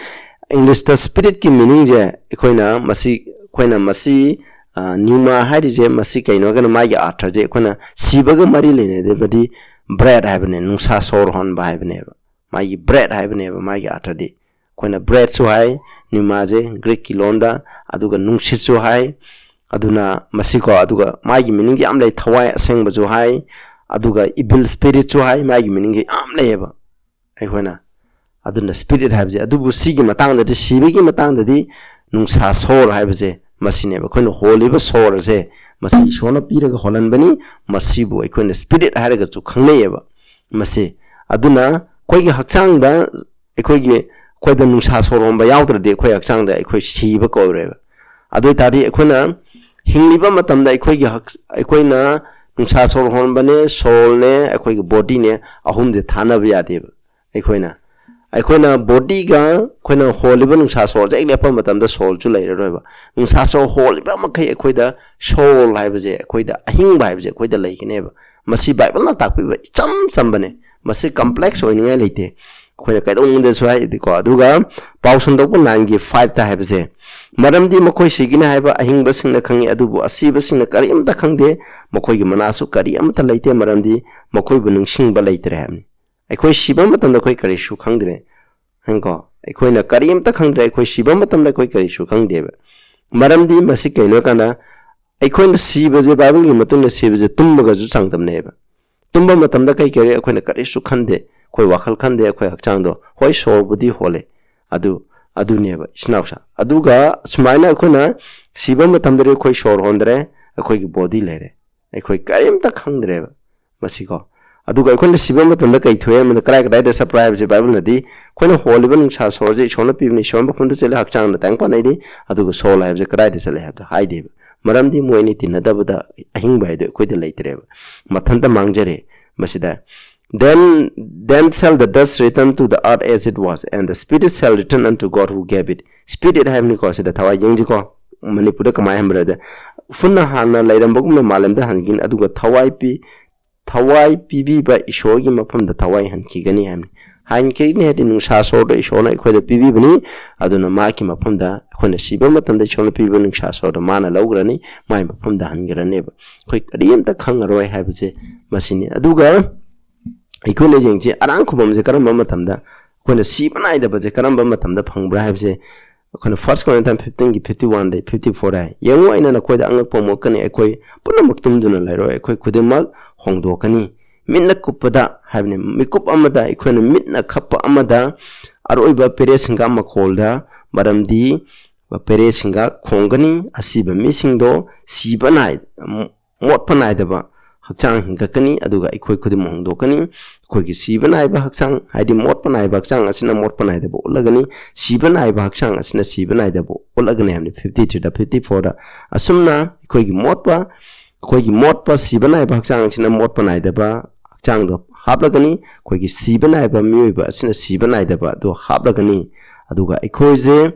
Englishꯇ spiritꯀꯤ meaningꯁꯦ ꯑꯩꯈꯣꯏꯅ ꯃꯁꯤ, ꯑꯩꯈꯣꯏꯅ ꯃꯁꯤ, ꯑ, pneuma ꯍꯥꯏꯔꯤꯁꯦ ꯃꯁꯤ ꯀꯩꯅꯣ ꯍꯥꯏꯔꯒꯅ ꯃꯥꯒꯤ ꯑꯥꯔꯊꯁꯦ ꯑꯩꯈꯣꯏꯅ ꯁꯤꯕꯒ ꯃꯔꯤ ꯂꯩꯅꯗꯕꯗꯤ breath ꯍꯥꯏꯕꯅꯦ, ꯅꯨꯡꯁꯥ ꯁꯣꯔ ꯍꯣꯟꯕ ꯍꯥꯏꯕꯅꯦꯕ꯫ ꯃꯥꯒꯤ breath ꯍꯥꯏꯕꯅꯦꯕ ꯃꯥꯒꯤ ꯑꯥꯔꯊꯗꯤ꯫ ꯑꯩꯈꯣꯏꯅ breathꯁꯨ ꯍꯥꯏ, pneumaꯁꯦ Greekꯀꯤ ꯂꯣꯟꯗ, ꯑꯗꯨꯒ ꯅꯨꯡꯁꯤꯠꯁꯨ ꯍꯥꯏ꯫ ꯑꯗꯨꯅ ꯃꯁꯤꯀꯣ, ꯑꯗꯨꯒ ꯃꯥꯒꯤ meaningꯁꯦ ꯌꯥꯝ ꯂꯩ, ꯊꯋꯥꯏ ꯑꯁꯦꯡꯕꯁꯨ ꯍꯥꯏ, ꯑꯗꯨꯒ evil spiritꯁꯨ ꯍꯥꯏ, ꯃꯥꯒꯤ meaningꯁꯦ ꯌꯥꯝ ꯂꯩꯌꯦꯕ꯫ ꯑꯩꯈꯣꯏꯅ, ꯑꯗꯨꯅ spirit ꯍꯥꯏꯕꯁꯦ, ꯑꯗꯨꯕꯨ ꯁꯤꯒꯤ ꯃꯇꯥꯡꯗꯗꯤ, ꯁꯤꯕꯒꯤ ꯃꯇꯥꯡꯗꯗꯤ ꯅꯨꯡꯁꯥ ꯁꯣꯔ ꯍꯥꯏꯕꯁꯦ ꯃꯁꯤꯅꯦꯕ꯫ ꯑꯩꯈꯣꯏꯅ ꯍꯣꯜꯂꯤꯕ ꯁꯣꯔꯁꯦ ꯃꯁꯤ ꯏꯁꯣꯔꯅ ꯄꯤꯔꯒ ꯍꯣꯜꯍꯟꯕꯅꯤ, ꯃꯁꯤꯕꯨ ꯑꯩꯈꯣꯏꯅ spirit ꯍꯥꯏꯔꯒꯁꯨ ꯈꯪꯅꯩꯌꯦꯕ꯫ ꯃꯁꯤ, ꯑꯗꯨꯅ ꯑꯩꯈꯣꯏꯒꯤ ꯍꯛꯆꯥꯡꯗ, ꯑꯩꯈꯣꯏꯒꯤ, ꯑꯩꯈꯣꯏꯗ ꯅꯨꯡꯁꯥ ꯁꯣꯔ ꯍꯣꯟꯕ ꯌꯥꯎꯗ꯭ꯔꯗꯤ ꯑꯩꯈꯣꯏ ꯍꯛꯆꯥꯡꯗ ꯑꯩꯈꯣꯏ ꯁꯤꯕ ꯀꯧꯔꯦꯕ꯫ ꯑꯗꯨ ꯑꯣꯏ ꯇꯥꯔꯗꯤ ꯑꯩꯈꯣꯏꯅ ꯍꯤꯡꯂꯤꯕ ꯃꯇꯝꯗ ꯑꯩꯈꯣꯏꯒꯤ ꯍꯛ-, ꯑꯩꯈꯣꯏꯅ ꯅꯨꯡꯁꯥ ꯁꯣꯔ ꯍꯣꯟꯕꯅꯦ, soulꯅꯦ, ꯑꯩꯈꯣꯏꯒꯤ bodyꯅꯦ, ꯑꯍꯨꯝꯁꯦ ꯊꯥꯅꯕ ꯌꯥꯗꯦꯕ꯫ ꯑꯩꯈꯣꯏꯅ, ꯑꯩꯈꯣꯏꯅ bodyꯒ ꯑꯩꯈꯣꯏꯅ ꯍꯣꯜꯂꯤꯕ ꯅꯨꯡꯁꯥ ꯁꯣꯔꯁꯦ ꯍꯦꯛ ꯂꯦꯞꯄ ꯃꯇꯝꯗ soulꯁꯨ ꯂꯩꯔꯔꯣꯏꯕ꯫ ꯅꯨꯡꯁꯥ ꯁꯣꯔ ꯍꯣꯜꯂꯤꯕ ꯃꯈꯩ ꯑꯩꯈꯣꯏꯗ soul ꯍꯥꯏꯕꯁꯦ, ꯑꯩꯈꯣꯏꯗ ꯑꯍꯤꯡꯕ ꯍꯥꯏꯕꯁꯦ ꯑꯩꯈꯣꯏꯗ ꯂꯩꯒꯅꯦꯕ꯫ ꯃꯁꯤ ꯕꯥꯏꯕꯜꯅ ꯇꯥꯛꯄꯤꯕ ꯏꯆꯝ ꯆꯝꯕꯅꯦ꯫ ꯃꯁꯤ complex ꯑꯣꯏꯅꯤꯡꯉꯥꯏ ꯂꯩꯇꯦ꯫ ꯑꯩꯈꯣꯏꯅ ꯀꯩꯗꯧꯅꯨꯡꯗꯁꯨ ꯍꯥꯏꯗꯤꯀꯣ, ꯑꯗꯨꯒ ꯄꯥꯎ ꯁꯟꯗꯣꯛꯄ nineꯒꯤ fiveꯇ ꯍꯥꯏꯕꯁꯦ, "ꯃꯔꯝꯗꯤ ꯃꯈꯣꯏ ꯁꯤꯒꯅꯤ ꯍꯥꯏꯕ ꯑꯍꯤꯡꯕꯁꯤꯡꯅ ꯈꯪꯉꯤ, ꯑꯗꯨꯕꯨ ꯑꯁꯤꯕꯁꯤꯡꯅ ꯀꯔꯤꯝꯇ ꯈꯪꯗꯦ, ꯃꯈꯣꯏꯒꯤ ꯃꯅꯥꯁꯨ ꯀꯔꯤ ꯑꯃꯠꯇ ꯂꯩꯇꯦ, ꯃꯔꯝꯗꯤ ꯃꯈꯣꯏꯕꯨ ꯅꯤꯡꯁꯤꯡꯕ ꯂꯩꯇ꯭ꯔꯦ" ꯍꯥꯏꯕꯅꯤ꯫ ꯑꯩꯈꯣꯏ ꯁꯤꯕ ꯃꯇꯝꯗ ꯑꯩꯈꯣꯏ ꯀꯔꯤꯁꯨ ꯈꯪꯗ꯭ꯔꯦ꯫ ꯍꯥꯏꯀꯣ? ꯑꯩꯈꯣꯏꯅ ꯀꯔꯤꯝꯇ ꯈꯪꯗ꯭ꯔꯦ, ꯑꯩꯈꯣꯏ ꯁꯤꯕ ꯃꯇꯝꯗ ꯑꯩꯈꯣꯏ ꯀꯔꯤꯁꯨ ꯈꯪꯗꯦꯕ꯫ ꯃꯔꯝꯗꯤ ꯃꯁꯤ ꯀꯩꯅꯣ ꯍꯥꯏ ꯀꯥꯟꯗ, ꯑꯩꯈꯣꯏꯅ ꯁꯤꯕꯁꯦ, ꯕꯥꯏꯕꯜꯒꯤ ꯃꯇꯨꯡꯗ ꯁꯤꯕꯁꯦ ꯇꯨꯝꯕꯒꯁꯨ ꯆꯥꯡꯗꯝꯅꯩꯌꯦꯕ꯫ ꯇꯨꯝꯕ ꯃꯇꯝꯗ ꯀꯩ ꯀꯔꯤ ꯑꯩꯈꯣꯏꯅ ꯀꯔꯤꯁꯨ ꯈꯟꯗꯦ, ꯑꯩꯈꯣꯏ ꯋꯥꯈꯜ ꯈꯟꯗꯦ, ꯑꯩꯈꯣꯏ ꯍꯛꯆꯥꯡꯗꯣ, ꯍꯣꯏ, ꯁꯣꯔꯕꯨꯗꯤ ꯍꯣꯜꯂꯦ, ꯑꯗꯨ, ꯑꯗꯨꯅꯦꯕ ꯏꯆꯤꯟ ꯏꯅꯥꯎꯁꯥ꯫ ꯑꯗꯨꯒ ꯁꯨꯃꯥꯏꯅ ꯑꯩꯈꯣꯏꯅ ꯁꯤꯕ ꯃꯇꯝꯗꯗꯤ ꯑꯩꯈꯣꯏ ꯁꯣꯔ ꯍꯣꯟꯗ꯭ꯔꯦ, ꯑꯩꯈꯣꯏꯒꯤ ꯕꯣꯗꯤ ꯂꯩꯔꯦ, ꯑꯩꯈꯣꯏ ꯀꯔꯤꯝꯇ ꯈꯪꯗ꯭ꯔꯦꯕ ꯃꯁꯤꯀꯣ꯫ ꯑꯗꯨꯒ ꯑꯩꯈꯣꯏꯅ ꯁꯤꯕ ꯃꯇꯝꯗ ꯀꯩ ꯊꯣꯛꯑꯦ ꯑꯃꯗ ꯀꯗꯥꯏ ꯀꯗꯥꯏꯗ ꯆꯠꯄ꯭ꯔꯥ ꯍꯥꯏꯕꯁꯦ ꯕꯥꯏꯕꯜꯅꯗꯤ ꯑꯩꯈꯣꯏꯅ ꯍꯣꯜꯂꯤꯕ ꯅꯨꯡꯁꯥ ꯁꯣꯔꯁꯦ ꯏꯁꯣꯔꯅ ꯄꯤꯕꯅꯤ, ꯏꯁꯣꯔ ꯃꯐꯝꯗ ꯆꯠꯂꯦ, ꯍꯛꯆꯥꯡꯅ ꯇꯥꯏꯕꯪ ꯄꯥꯟꯅꯩꯅꯤ, ꯑꯗꯨꯒ ꯁꯣꯜ ꯍꯥꯏꯕꯁꯦ ꯀꯗꯥꯏꯗ ꯆꯠꯂꯦ ꯍꯥꯏꯕꯗꯣ ꯍꯥꯏꯗꯦꯕ꯫ ꯃꯔꯝꯗꯤ ꯃꯣꯏ ꯑꯅꯤ ꯇꯤꯟꯅꯗꯕꯗ ꯑꯍꯤꯡꯕ ꯍꯥꯏꯗꯣ ꯑꯩꯈꯣꯏꯗ ꯂꯩꯇ꯭ꯔꯦꯕ, ꯃꯊꯟꯇ ꯃꯥꯡꯖꯔꯦ꯫ ꯃꯁꯤꯗ, "Then, then shall the dust return to the earth as it was, and the spirit shall return unto God who gave it." Spirit ꯍꯥꯏꯕꯅꯤꯀꯣ, ꯁꯤꯗ ꯊꯋꯥꯏ ꯌꯦꯡꯁꯤꯀꯣ꯫ ꯃꯅꯤꯄꯨꯔꯗ ꯀꯃꯥꯏꯅ ꯍꯟꯕ꯭ꯔꯗ, ꯎꯐꯨꯟꯅ ꯍꯥꯟꯅ ꯂꯩꯔꯝꯕꯒꯨꯝꯅ ꯃꯥꯂꯦꯝꯗ ꯍꯟꯈꯤꯅꯤ, ꯑꯗꯨꯒ ꯊꯋꯥꯏ ꯄꯤ-, ꯊꯋꯥꯏ ꯄꯤꯕꯤꯕ ꯏꯁꯣꯔꯒꯤ ꯃꯐꯝꯗ ꯊꯋꯥꯏ ꯍꯟꯈꯤꯒꯅꯤ ꯍꯥꯏꯕꯅꯤ꯫ ꯍꯟꯈꯤꯒꯅꯤ ꯍꯥꯏꯗꯤ ꯅꯨꯡꯁꯥ ꯁꯣꯔꯗꯣ ꯏꯁꯣꯔꯅ ꯑꯩꯈꯣꯏꯗ ꯄꯤꯕꯤꯕꯅꯤ, ꯑꯗꯨꯅ ꯃꯥꯒꯤ ꯃꯐꯝꯗ ꯑꯩꯈꯣꯏꯅ ꯁꯤꯕ ꯃꯇꯝꯗ ꯏꯁꯣꯔꯅ ꯄꯤꯕ ꯅꯨꯡꯁꯥ ꯁꯣꯔꯗꯣ ꯃꯥꯅ ꯂꯧꯈ꯭ꯔꯅꯤ, ꯃꯥꯒꯤ ꯃꯐꯝꯗ ꯍꯟꯈ꯭ꯔꯅꯦꯕ꯫ ꯑꯩꯈꯣꯏ ꯀꯔꯤꯝꯇ ꯈꯪꯉꯔꯣꯏ ꯍꯥꯏꯕꯁꯦ ꯃꯁꯤꯅꯤ꯫ ꯑꯗꯨꯒ ꯑꯩꯈꯣꯏꯅ ꯌꯦꯡꯁꯤ, ꯑꯔꯥꯡ ꯈꯨꯕꯝꯁꯦ ꯀꯔꯝꯕ ꯃꯇꯝꯗ, ꯑꯩꯈꯣꯏꯅ ꯁꯤꯕ ꯅꯥꯏꯗꯕꯁꯦ ꯀꯔꯝꯕ ꯃꯇꯝꯗ ꯐꯪꯕ꯭ꯔꯥ ꯍꯥꯏꯕꯁꯦ, ꯑꯩꯈꯣꯏꯅ First Corinthians fifteen ꯒꯤ fifty one ꯗꯩ fifty four ꯍꯥꯏ, "ꯌꯦꯡꯉꯨ, ꯑꯩꯅ ꯅꯈꯣꯏꯗ ꯑꯉꯛꯄ ꯑꯃ ꯎꯠꯀꯅꯤ, ꯑꯩꯈꯣꯏ ꯄꯨꯝꯅꯃꯛ ꯇꯨꯝꯗꯨꯅ ꯂꯩꯔꯣꯏ, ꯑꯩꯈꯣꯏ ꯈꯨꯗꯤꯡꯃꯛ ꯍꯣꯡꯗꯣꯛꯀꯅꯤ, ꯃꯤꯠꯅ ꯀꯨꯞꯄꯗ" ꯍꯥꯏꯕꯅꯤ, ꯃꯤꯀꯨꯞ ꯑꯃꯗ, ꯑꯩꯈꯣꯏꯅ ꯃꯤꯠꯅ ꯈꯞꯄ ꯑꯃꯗ, ꯑꯔꯣꯏꯕ ꯄꯦꯔꯦꯁꯤꯡꯒ ꯃꯈꯣꯜꯗ, ꯃꯔꯝꯗꯤ ꯄꯦꯔꯦꯁꯤꯡꯒ ꯈꯣꯡꯒꯅꯤ, ꯑꯁꯤꯕ ꯃꯤꯁꯤꯡꯗꯣ ꯁꯤꯕ ꯅꯥꯏ-, ꯃꯣꯠꯄ ꯅꯥꯏꯗꯕ ꯍꯛꯆꯥꯡ ꯍꯤꯡꯒꯠꯀꯅꯤ, ꯑꯗꯨꯒ ꯑꯩꯈꯣꯏ ꯈꯨꯗꯤꯡꯃꯛ ꯍꯣꯡꯗꯣꯛꯀꯅꯤ꯫ ꯑꯩꯈꯣꯏꯒꯤ ꯁꯤꯕ ꯅꯥꯏꯕ ꯍꯛꯆꯥꯡ, ꯍꯥꯏꯗꯤ ꯃꯣꯠꯄ ꯅꯥꯏꯕ ꯍꯛꯆꯥꯡ ꯑꯁꯤꯅ ꯃꯣꯠꯄ ꯅꯥꯏꯗꯕ ꯎꯠꯂꯒꯅꯤ, ꯁꯤꯕ ꯅꯥꯏꯕ ꯍꯛꯆꯥꯡ ꯑꯁꯤꯅ ꯁꯤꯕ ꯅꯥꯏꯗꯕ ꯎꯠꯂꯒꯅꯤ ꯍꯥꯏꯕꯅꯤ, fifty three ꯗ fifty four ꯗ꯫ ꯑꯁꯨꯝꯅ ꯑꯩꯈꯣꯏꯒꯤ ꯃꯣꯠꯄ, ꯑꯩꯈꯣꯏꯒꯤ ꯃꯣꯠꯄ ꯁꯤꯕ ꯅꯥꯏꯕ ꯍꯛꯆꯥꯡ ꯑꯁꯤꯅ ꯃꯣꯠꯄ ꯅꯥꯏꯗꯕ ꯍꯛꯆꯥꯡꯗꯣ ꯍꯥꯞꯂꯒꯅꯤ, ꯑꯩꯈꯣꯏꯒꯤ ꯁꯤꯕ ꯅꯥꯏꯕ ꯃꯤꯑꯣꯏꯕ ꯑꯁꯤꯅ ꯁꯤꯕ ꯅꯥꯏꯗꯕ ꯑꯗꯨ ꯍꯥꯞꯂꯒꯅꯤ, ꯑꯗꯨꯒ ꯑꯩꯈꯣꯏꯁꯦ,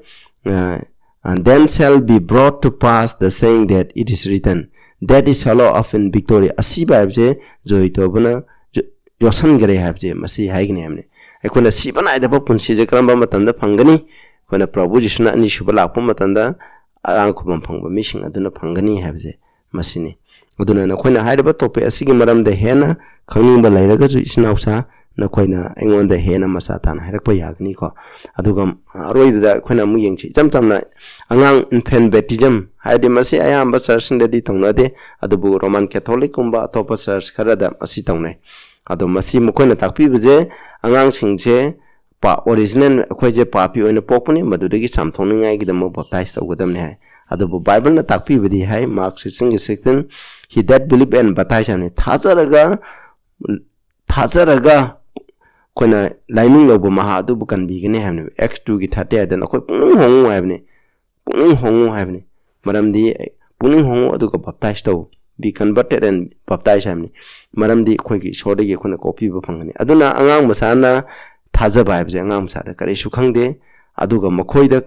ꯑ, "And then shall be brought to pass the saying that it is written, that is swallowed up in victory." ꯑꯁꯤꯕ ꯍꯥꯏꯕꯁꯦ ꯖꯣꯏ ꯇꯧꯕꯅ ꯌꯣ-, ꯌꯣꯠꯁꯟꯈ꯭ꯔꯦ ꯍꯥꯏꯕꯁꯦ ꯃꯁꯤ ꯍꯥꯏꯒꯅꯤ ꯍꯥꯏꯕꯅꯤ꯫ ꯑꯩꯈꯣꯏꯅ ꯁꯤꯕ ꯅꯥꯏꯗꯕ ꯄꯨꯟꯁꯤꯁꯦ ꯀꯔꯝꯕ ꯃꯇꯝꯗ ꯐꯪꯒꯅꯤ? ꯑꯩꯈꯣꯏꯅ ꯄ꯭ꯔꯚꯨ ꯖꯤꯁꯨꯅ ꯑꯅꯤꯁꯨꯕ ꯂꯥꯛꯄ ꯃꯇꯝꯗ ꯑꯔꯥꯡ ꯈꯨꯕꯝ ꯐꯪꯕ ꯃꯤꯁꯤꯡ ꯑꯗꯨꯅ ꯐꯪꯒꯅꯤ ꯍꯥꯏꯕꯁꯦ ꯃꯁꯤꯅꯤ꯫ ꯑꯗꯨꯅ ꯅꯈꯣꯏꯅ ꯍꯥꯏꯔꯤꯕ topic ꯑꯁꯤꯒꯤ ꯃꯔꯝꯗ ꯍꯦꯟꯅ ꯈꯪꯅꯤꯡꯕ ꯂꯩꯔꯒꯁꯨ, ꯏꯆꯤꯟ ꯏꯅꯥꯎꯁꯥ, ꯅꯈꯣꯏꯅ ꯑꯩꯉꯣꯟꯗ ꯍꯦꯟꯅ ꯃꯆꯥ ꯇꯥꯅ ꯍꯥꯏꯔꯛꯄ ꯌꯥꯒꯅꯤꯀꯣ꯫ ꯑꯗꯨꯒ ꯑꯔꯣꯏꯕꯗ ꯑꯩꯈꯣꯏꯅ ꯑꯃꯨꯛ ꯌꯦꯡꯁꯤ, ꯏꯆꯝ ꯆꯝꯅ ꯑꯉꯥꯡ infant baptism ꯍꯥꯏꯔꯗꯤ ꯃꯁꯤ ꯑꯌꯥꯝꯕ ꯆꯔꯆꯁꯤꯡꯗꯗꯤ ꯇꯧꯅꯗꯦ, ꯑꯗꯨꯕꯨ ꯔꯣꯃꯥꯟ ꯀꯦꯊꯣꯂꯤꯛꯀꯨꯝꯕ ꯑꯇꯣꯞꯄ ꯆꯔꯆ ꯈꯔꯗ ꯃꯁꯤ ꯇꯧꯅꯩ꯫ ꯑꯗꯣ ꯃꯁꯤ ꯃꯈꯣꯏꯅ ꯇꯥꯛꯄꯤꯕꯁꯦ ꯑꯉꯥꯡꯁꯤꯡꯁꯦ ꯄꯥ-, original ꯑꯩꯈꯣꯏꯁꯦ ꯄꯥꯄꯤ ꯑꯣꯏꯅ ꯄꯣꯛꯄꯅꯤ, ꯃꯗꯨꯗꯒꯤ ꯆꯥꯝꯊꯣꯛꯅꯤꯡꯉꯥꯏꯒꯤꯗꯃꯛ baptize ꯇꯧꯒꯗꯕꯅꯤ ꯍꯥꯏ꯫ ꯑꯗꯨꯕꯨ ꯕꯥꯏꯕꯜꯅ ꯇꯥꯛꯄꯤꯕꯗꯤ ꯍꯥꯏ, Mark sixteen ꯒꯤ sixteen, "He that believe and baptize" ꯍꯥꯏꯕꯅꯤ, ꯊꯥꯖꯔꯒ, ꯊꯥꯖꯔꯒ ꯑꯩꯈꯣꯏꯅ ꯂꯥꯏꯅꯤꯡ ꯂꯧꯕ ꯃꯍꯥꯛ ꯑꯗꯨꯕꯨ ꯀꯟꯕꯤꯒꯅꯤ ꯍꯥꯏꯕꯅꯦꯕ꯫ Acts two ꯒꯤ thirty ꯍꯥꯏꯗꯅ ꯑꯩꯈꯣꯏ ꯄꯨꯛꯅꯤꯡ ꯍꯣꯡꯉꯨ ꯍꯥꯏꯕꯅꯤ, ꯄꯨꯛꯅꯤꯡ ꯍꯣꯡꯉꯨ ꯍꯥꯏꯕꯅꯤ꯫ ꯃꯔꯝꯗꯤ ꯄꯨꯛꯅꯤꯡ ꯍꯣꯡꯉꯨ ꯑꯗꯨꯒ baptize ꯇꯧ, "Be converted and baptize" ꯍꯥꯏꯕꯅꯤ꯫ ꯃꯔꯝꯗꯤ ꯑꯩꯈꯣꯏꯒꯤ ꯏꯁꯣꯔꯗꯒꯤ ꯑꯩꯈꯣꯏꯅ ꯀꯣꯛꯄꯤꯕ ꯐꯪꯒꯅꯤ꯫ ꯑꯗꯨꯅ ꯑꯉꯥꯡ ꯃꯆꯥꯅ ꯊꯥꯖꯕ ꯍꯥꯏꯕꯁꯦ ꯑꯉꯥꯡ ꯃꯆꯥꯗ ꯀꯔꯤꯁꯨ ꯈꯪꯗꯦ, ꯑꯗꯨꯒ ꯃꯈꯣꯏꯗ,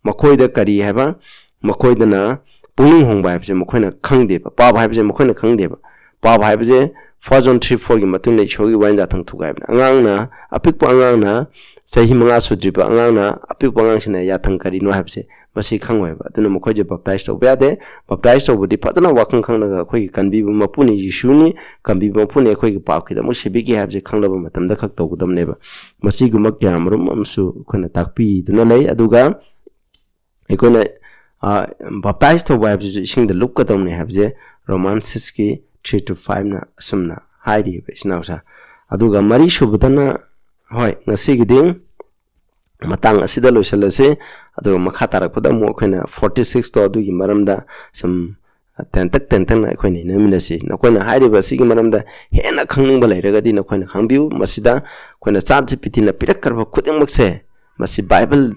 ꯃꯈꯣꯏꯗ ꯀꯔꯤ ꯍꯥꯏꯕ, ꯃꯈꯣꯏꯗꯅ ꯄꯨꯛꯅꯤꯡ ꯍꯣꯡꯕ ꯍꯥꯏꯕꯁꯦ ꯃꯈꯣꯏꯅ ꯈꯪꯗꯦꯕ, ꯄꯥꯕ ꯍꯥꯏꯕꯁꯦ ꯃꯈꯣꯏꯅ ꯈꯪꯗꯦꯕ꯫ ꯄꯥꯕ ꯍꯥꯏꯕꯁꯦ First John three four ꯒꯤ ꯃꯇꯨꯡꯗ ꯏꯁꯣꯔꯒꯤ ꯋꯥꯔꯦꯟ ꯌꯥꯊꯪ ꯊꯨꯒꯥꯏꯕꯅꯤ꯫ ꯑꯉꯥꯡꯅ, ꯑꯄꯤꯛꯄ ꯑꯉꯥꯡꯅ, ꯆꯍꯤ ꯃꯉꯥ ꯁꯨꯗ꯭ꯔꯤꯕ ꯑꯉꯥꯡꯅ ꯑꯄꯤꯛꯄ ꯑꯉꯥꯡꯁꯤꯅ ꯌꯥꯊꯪ ꯀꯔꯤꯅꯣ ꯍꯥꯏꯕꯁꯦ ꯃꯁꯤ ꯈꯪꯉꯣꯏꯕ꯫ ꯑꯗꯨꯅ ꯃꯈꯣꯏꯁꯦ baptize ꯇꯧꯕ ꯌꯥꯗꯦ꯫ Baptize ꯇꯧꯕꯗꯤ ꯐꯖꯅ ꯋꯥꯈꯜ ꯈꯪꯂꯒ ꯑꯩꯈꯣꯏꯒꯤ ꯀꯟꯕꯤꯕ ꯃꯄꯨꯅꯤ ꯌꯦꯁꯨꯅꯤ, ꯀꯟꯕꯤꯕ ꯃꯄꯨꯅꯤ ꯑꯩꯈꯣꯏꯒꯤ ꯄꯥꯞꯀꯤꯗꯃꯛ ꯁꯤꯕꯤꯒꯦ ꯍꯥꯏꯕꯁꯦ ꯈꯪꯂꯕ ꯃꯇꯝꯗ ꯈꯛ ꯇꯧꯒꯗꯕꯅꯦꯕ꯫ ꯃꯁꯤꯒꯨꯝꯕ ꯀꯌꯥ ꯃꯔꯨꯝ ꯑꯃꯁꯨ ꯑꯩꯈꯣꯏꯅ ꯇꯥꯛꯄꯤꯗꯨꯅ ꯂꯩ꯫ ꯑꯗꯨꯒ ꯑꯩꯈꯣꯏꯅ, ꯑ, baptize ꯇꯧꯕ ꯍꯥꯏꯕꯁꯤꯁꯨ ꯏꯁꯤꯡꯗ ꯂꯨꯞꯀꯗꯧꯅꯤ ꯍꯥꯏꯕꯁꯦ Roman six ꯀꯤ three to five ꯅ ꯑꯁꯨꯝꯅ ꯍꯥꯏꯔꯤꯕ, ꯏꯆꯤꯟ ꯏꯅꯥꯎꯁꯥ꯫ ꯑꯗꯨꯒ ꯃꯔꯤ ꯁꯨꯕꯗꯅ, ꯍꯣꯏ, ꯉꯁꯤꯒꯤꯗꯤ ꯃꯇꯥꯡ ꯑꯁꯤꯗ ꯂꯣꯏꯁꯤꯜꯂꯁꯤ꯫ ꯑꯗꯨꯒ ꯃꯈꯥ ꯇꯥꯔꯛꯄꯗ ꯑꯃꯨꯛ ꯑꯩꯈꯣꯏꯅ forty six ꯇꯣ ꯑꯗꯨꯒꯤ ꯃꯔꯝꯗ ꯁꯨꯝ ꯇꯦꯟꯇꯛ ꯇꯦꯟꯇꯛꯅ ꯑꯩꯈꯣꯏ ꯅꯩꯅꯃꯤꯟꯅꯁꯤ꯫ ꯅꯈꯣꯏꯅ ꯍꯥꯏꯔꯤꯕ ꯑꯁꯤꯒꯤ ꯃꯔꯝꯗ ꯍꯦꯟꯅ ꯈꯪꯅꯤꯡꯕ ꯂꯩꯔꯒꯗꯤ ꯅꯈꯣꯏꯅ ꯈꯪꯕꯤꯌꯨ꯫ ꯃꯁꯤꯗ ꯑꯩꯈꯣꯏꯅ ChatGPT ꯅ ꯄꯤꯔꯛꯈ꯭ꯔꯕ ꯈꯨꯗꯤꯡꯃꯛꯁꯦ, ꯃꯁꯤ ꯕꯥꯏꯕꯜ,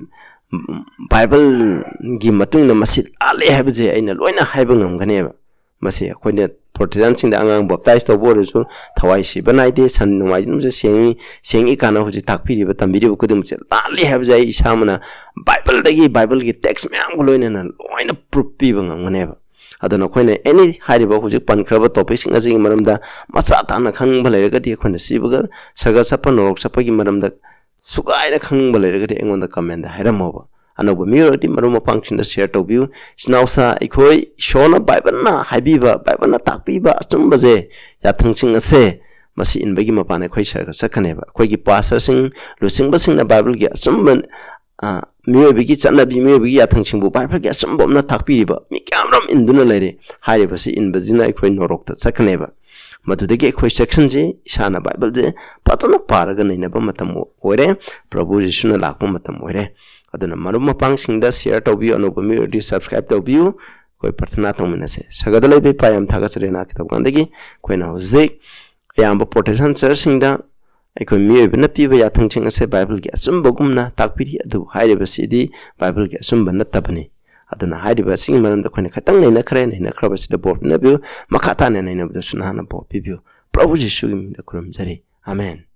ꯕꯥꯏꯕꯜꯒꯤ ꯃꯇꯨꯡ ꯏꯟꯅ ꯃꯁꯤ ꯂꯥꯜꯂꯦ ꯍꯥꯏꯕꯁꯦ ꯑꯩꯅ ꯂꯣꯏꯅ ꯍꯥꯏꯕ ꯉꯝꯒꯅꯦꯕ꯫ ꯃꯁꯤ ꯑꯩꯈꯣꯏꯅ Protestant ꯁꯤꯡꯗ ꯑꯉꯥꯡ baptize ꯇꯧꯕ ꯑꯣꯏꯔꯁꯨ ꯊꯋꯥꯏ ꯁꯤꯕ ꯅꯥꯏꯗꯦ, ꯁꯟ ꯅꯣꯡꯃꯥꯏꯖꯤꯡꯁꯦ ꯁꯦꯡꯉꯤ, ꯁꯦꯡꯉꯤ ꯀꯥꯟꯅ ꯍꯧꯖꯤꯛ ꯇꯥꯛꯄꯤꯔꯤꯕ, ꯇꯝꯕꯤꯔꯤꯕ ꯈꯨꯗꯤꯡꯃꯛꯁꯦ ꯂꯥꯜꯂꯤ ꯍꯥꯏꯕꯁꯦ ꯑꯩ ꯏꯁꯥꯃꯛꯅ ꯕꯥꯏꯕꯜꯗꯒꯤ, ꯕꯥꯏꯕꯜꯒꯤ text ꯃꯌꯥꯝꯒ ꯂꯣꯏꯅꯅ ꯂꯣꯏꯅ proof ꯄꯤꯕ ꯉꯝꯒꯅꯦꯕ꯫ ꯑꯗꯨꯅ ꯑꯩꯈꯣꯏꯅ any ꯍꯥꯏꯔꯤꯕ ꯍꯧꯖꯤꯛ ꯄꯟꯈ꯭ꯔꯕ topic ꯁꯤꯡ ꯑꯁꯤꯒꯤ ꯃꯔꯝꯗ ꯃꯆꯥ ꯇꯥꯅ ꯈꯪꯅꯤꯡꯕ ꯂꯩꯔꯒꯗꯤ, ꯑꯩꯈꯣꯏꯅ ꯁꯤꯕꯒ ꯁꯔꯒ ꯆꯠꯄ, ꯅꯣꯔꯣꯛ ꯆꯠꯄꯒꯤ ꯃꯔꯝꯗ ꯁꯨꯒꯥꯏꯅ ꯈꯪꯅꯤꯡꯕ ꯂꯩꯔꯒꯗꯤ ꯑꯩꯉꯣꯟꯗ comment ꯇ ꯍꯥꯏꯔꯝꯃꯣꯕ꯫ ꯑꯅꯧꯕ ꯃꯤ ꯑꯣꯏꯔꯒꯗꯤ ꯃꯔꯨꯞ ꯃꯄꯥꯡꯁꯤꯡꯗ share ꯇꯧꯕꯤꯌꯨ꯫ ꯏꯆꯤꯟ ꯏꯅꯥꯎꯁꯥ, ꯑꯩꯈꯣꯏ ꯏꯁꯣꯔꯅ ꯕꯥꯏꯕꯜꯅ ꯍꯥꯏꯕꯤꯕ, ꯕꯥꯏꯕꯜꯅ ꯇꯥꯛꯄꯤꯕ ꯑꯆꯨꯝꯕꯁꯦ, ꯌꯥꯊꯪꯁꯤꯡ ꯑꯁꯦ ꯃꯁꯤ ꯏꯟꯕꯒꯤ ꯃꯄꯥꯟ ꯑꯩꯈꯣꯏ ꯁꯔꯒ ꯆꯠꯀꯅꯦꯕ꯫ ꯑꯩꯈꯣꯏꯒꯤ ꯄꯥꯁꯇꯔꯁꯤꯡ, ꯂꯨꯆꯤꯡꯕꯁꯤꯡꯅ ꯕꯥꯏꯕꯜꯒꯤ ꯑꯆꯨꯝꯕ, ꯑ, ꯃꯤꯑꯣꯏꯕꯒꯤ ꯆꯠꯅꯕꯤ, ꯃꯤꯑꯣꯏꯕꯒꯤ ꯌꯥꯊꯪꯁꯤꯡꯕꯨ ꯕꯥꯏꯕꯜꯒꯤ ꯑꯆꯨꯝꯕ ꯑꯃꯅ ꯇꯥꯛꯄꯤꯔꯤꯕ ꯃꯤ ꯀꯌꯥꯃꯔꯨꯝ ꯏꯟꯗꯨꯅ ꯂꯩꯔꯦ꯫ ꯍꯥꯏꯔꯤꯕꯁꯤ ꯏꯟꯕꯗꯨꯅ ꯑꯩꯈꯣꯏ ꯅꯣꯔꯣꯛꯇ ꯆꯠꯀꯅꯦꯕ꯫ ꯃꯗꯨꯗꯒꯤ ꯑꯩꯈꯣꯏ ꯆꯦꯛꯁꯤꯟꯁꯤ, ꯏꯁꯥꯅ ꯕꯥꯏꯕꯜꯁꯦ ꯐꯖꯅ ꯄꯥꯔꯒ ꯅꯩꯅꯕ ꯃꯇꯝ ꯑꯣꯏꯔꯦ꯫ ꯄ꯭ꯔꯚꯨ ꯌꯤꯁꯨꯅ ꯂꯥꯛꯄ ꯃꯇꯝ ꯑꯣꯏꯔꯦ꯫ ꯑꯗꯨꯅ ꯃꯔꯨꯞ ꯃꯄꯥꯡꯁꯤꯡꯗ share ꯇꯧꯕꯤꯌꯨ, ꯑꯅꯧꯕ ꯃꯤ ꯑꯣꯏꯔꯗꯤ subscribe ꯇꯧꯕꯤꯌꯨ꯫ ꯑꯩꯈꯣꯏ ꯄ꯭ꯔꯊꯅꯥ ꯇꯧꯃꯤꯟꯅꯁꯦ꯫ ꯁꯔꯒꯗ ꯂꯩꯕ ꯏꯄꯥ, ꯌꯥꯝ ꯊꯥꯒꯠꯆꯔꯤ ꯅꯍꯥꯛꯀꯤ ꯇꯧꯀꯥꯟꯗꯒꯤ꯫ ꯑꯩꯈꯣꯏꯅ ꯍꯧꯖꯤꯛ ꯑꯌꯥꯝꯕ ꯄ꯭ꯔꯣꯇꯦꯁꯇꯥꯟ ꯆꯔꯆꯁꯤꯡꯗ ꯑꯩꯈꯣꯏ ꯃꯤꯑꯣꯏꯕꯅ ꯄꯤꯕ ꯌꯥꯊꯪꯁꯤꯡ ꯑꯁꯦ ꯕꯥꯏꯕꯜꯒꯤ ꯑꯆꯨꯝꯕꯒꯨꯝꯅ ꯇꯥꯛꯄꯤꯔꯤ, ꯑꯗꯨꯕꯨ ꯍꯥꯏꯔꯤꯕꯁꯤꯗꯤ ꯕꯥꯏꯕꯜꯒꯤ ꯑꯆꯨꯝꯕ ꯅꯠꯇꯕꯅꯤ꯫ ꯑꯗꯨꯅ ꯍꯥꯏꯔꯤꯕ ꯑꯁꯤꯒꯤ ꯃꯔꯝꯗ ꯑꯩꯈꯣꯏꯅ ꯈꯤꯇꯪ ꯅꯩꯅꯈ꯭ꯔꯦ, ꯅꯩꯅꯈ꯭ꯔꯕꯁꯤꯗ ꯕꯣꯔ ꯄꯤꯅꯕꯤꯌꯨ꯫ ꯃꯈꯥ ꯇꯥꯅ ꯅꯩꯅꯕꯗꯁꯨ ꯅꯍꯥꯛꯅ ꯕꯣꯔ ꯄꯤꯕꯤꯌꯨ꯫ ꯄ꯭ꯔꯚꯨ ꯖꯤꯁꯨꯒꯤ ꯃꯤꯡꯗ ꯈꯨꯔꯨꯝꯖꯔꯤ꯫ ꯑꯃꯦꯟ꯫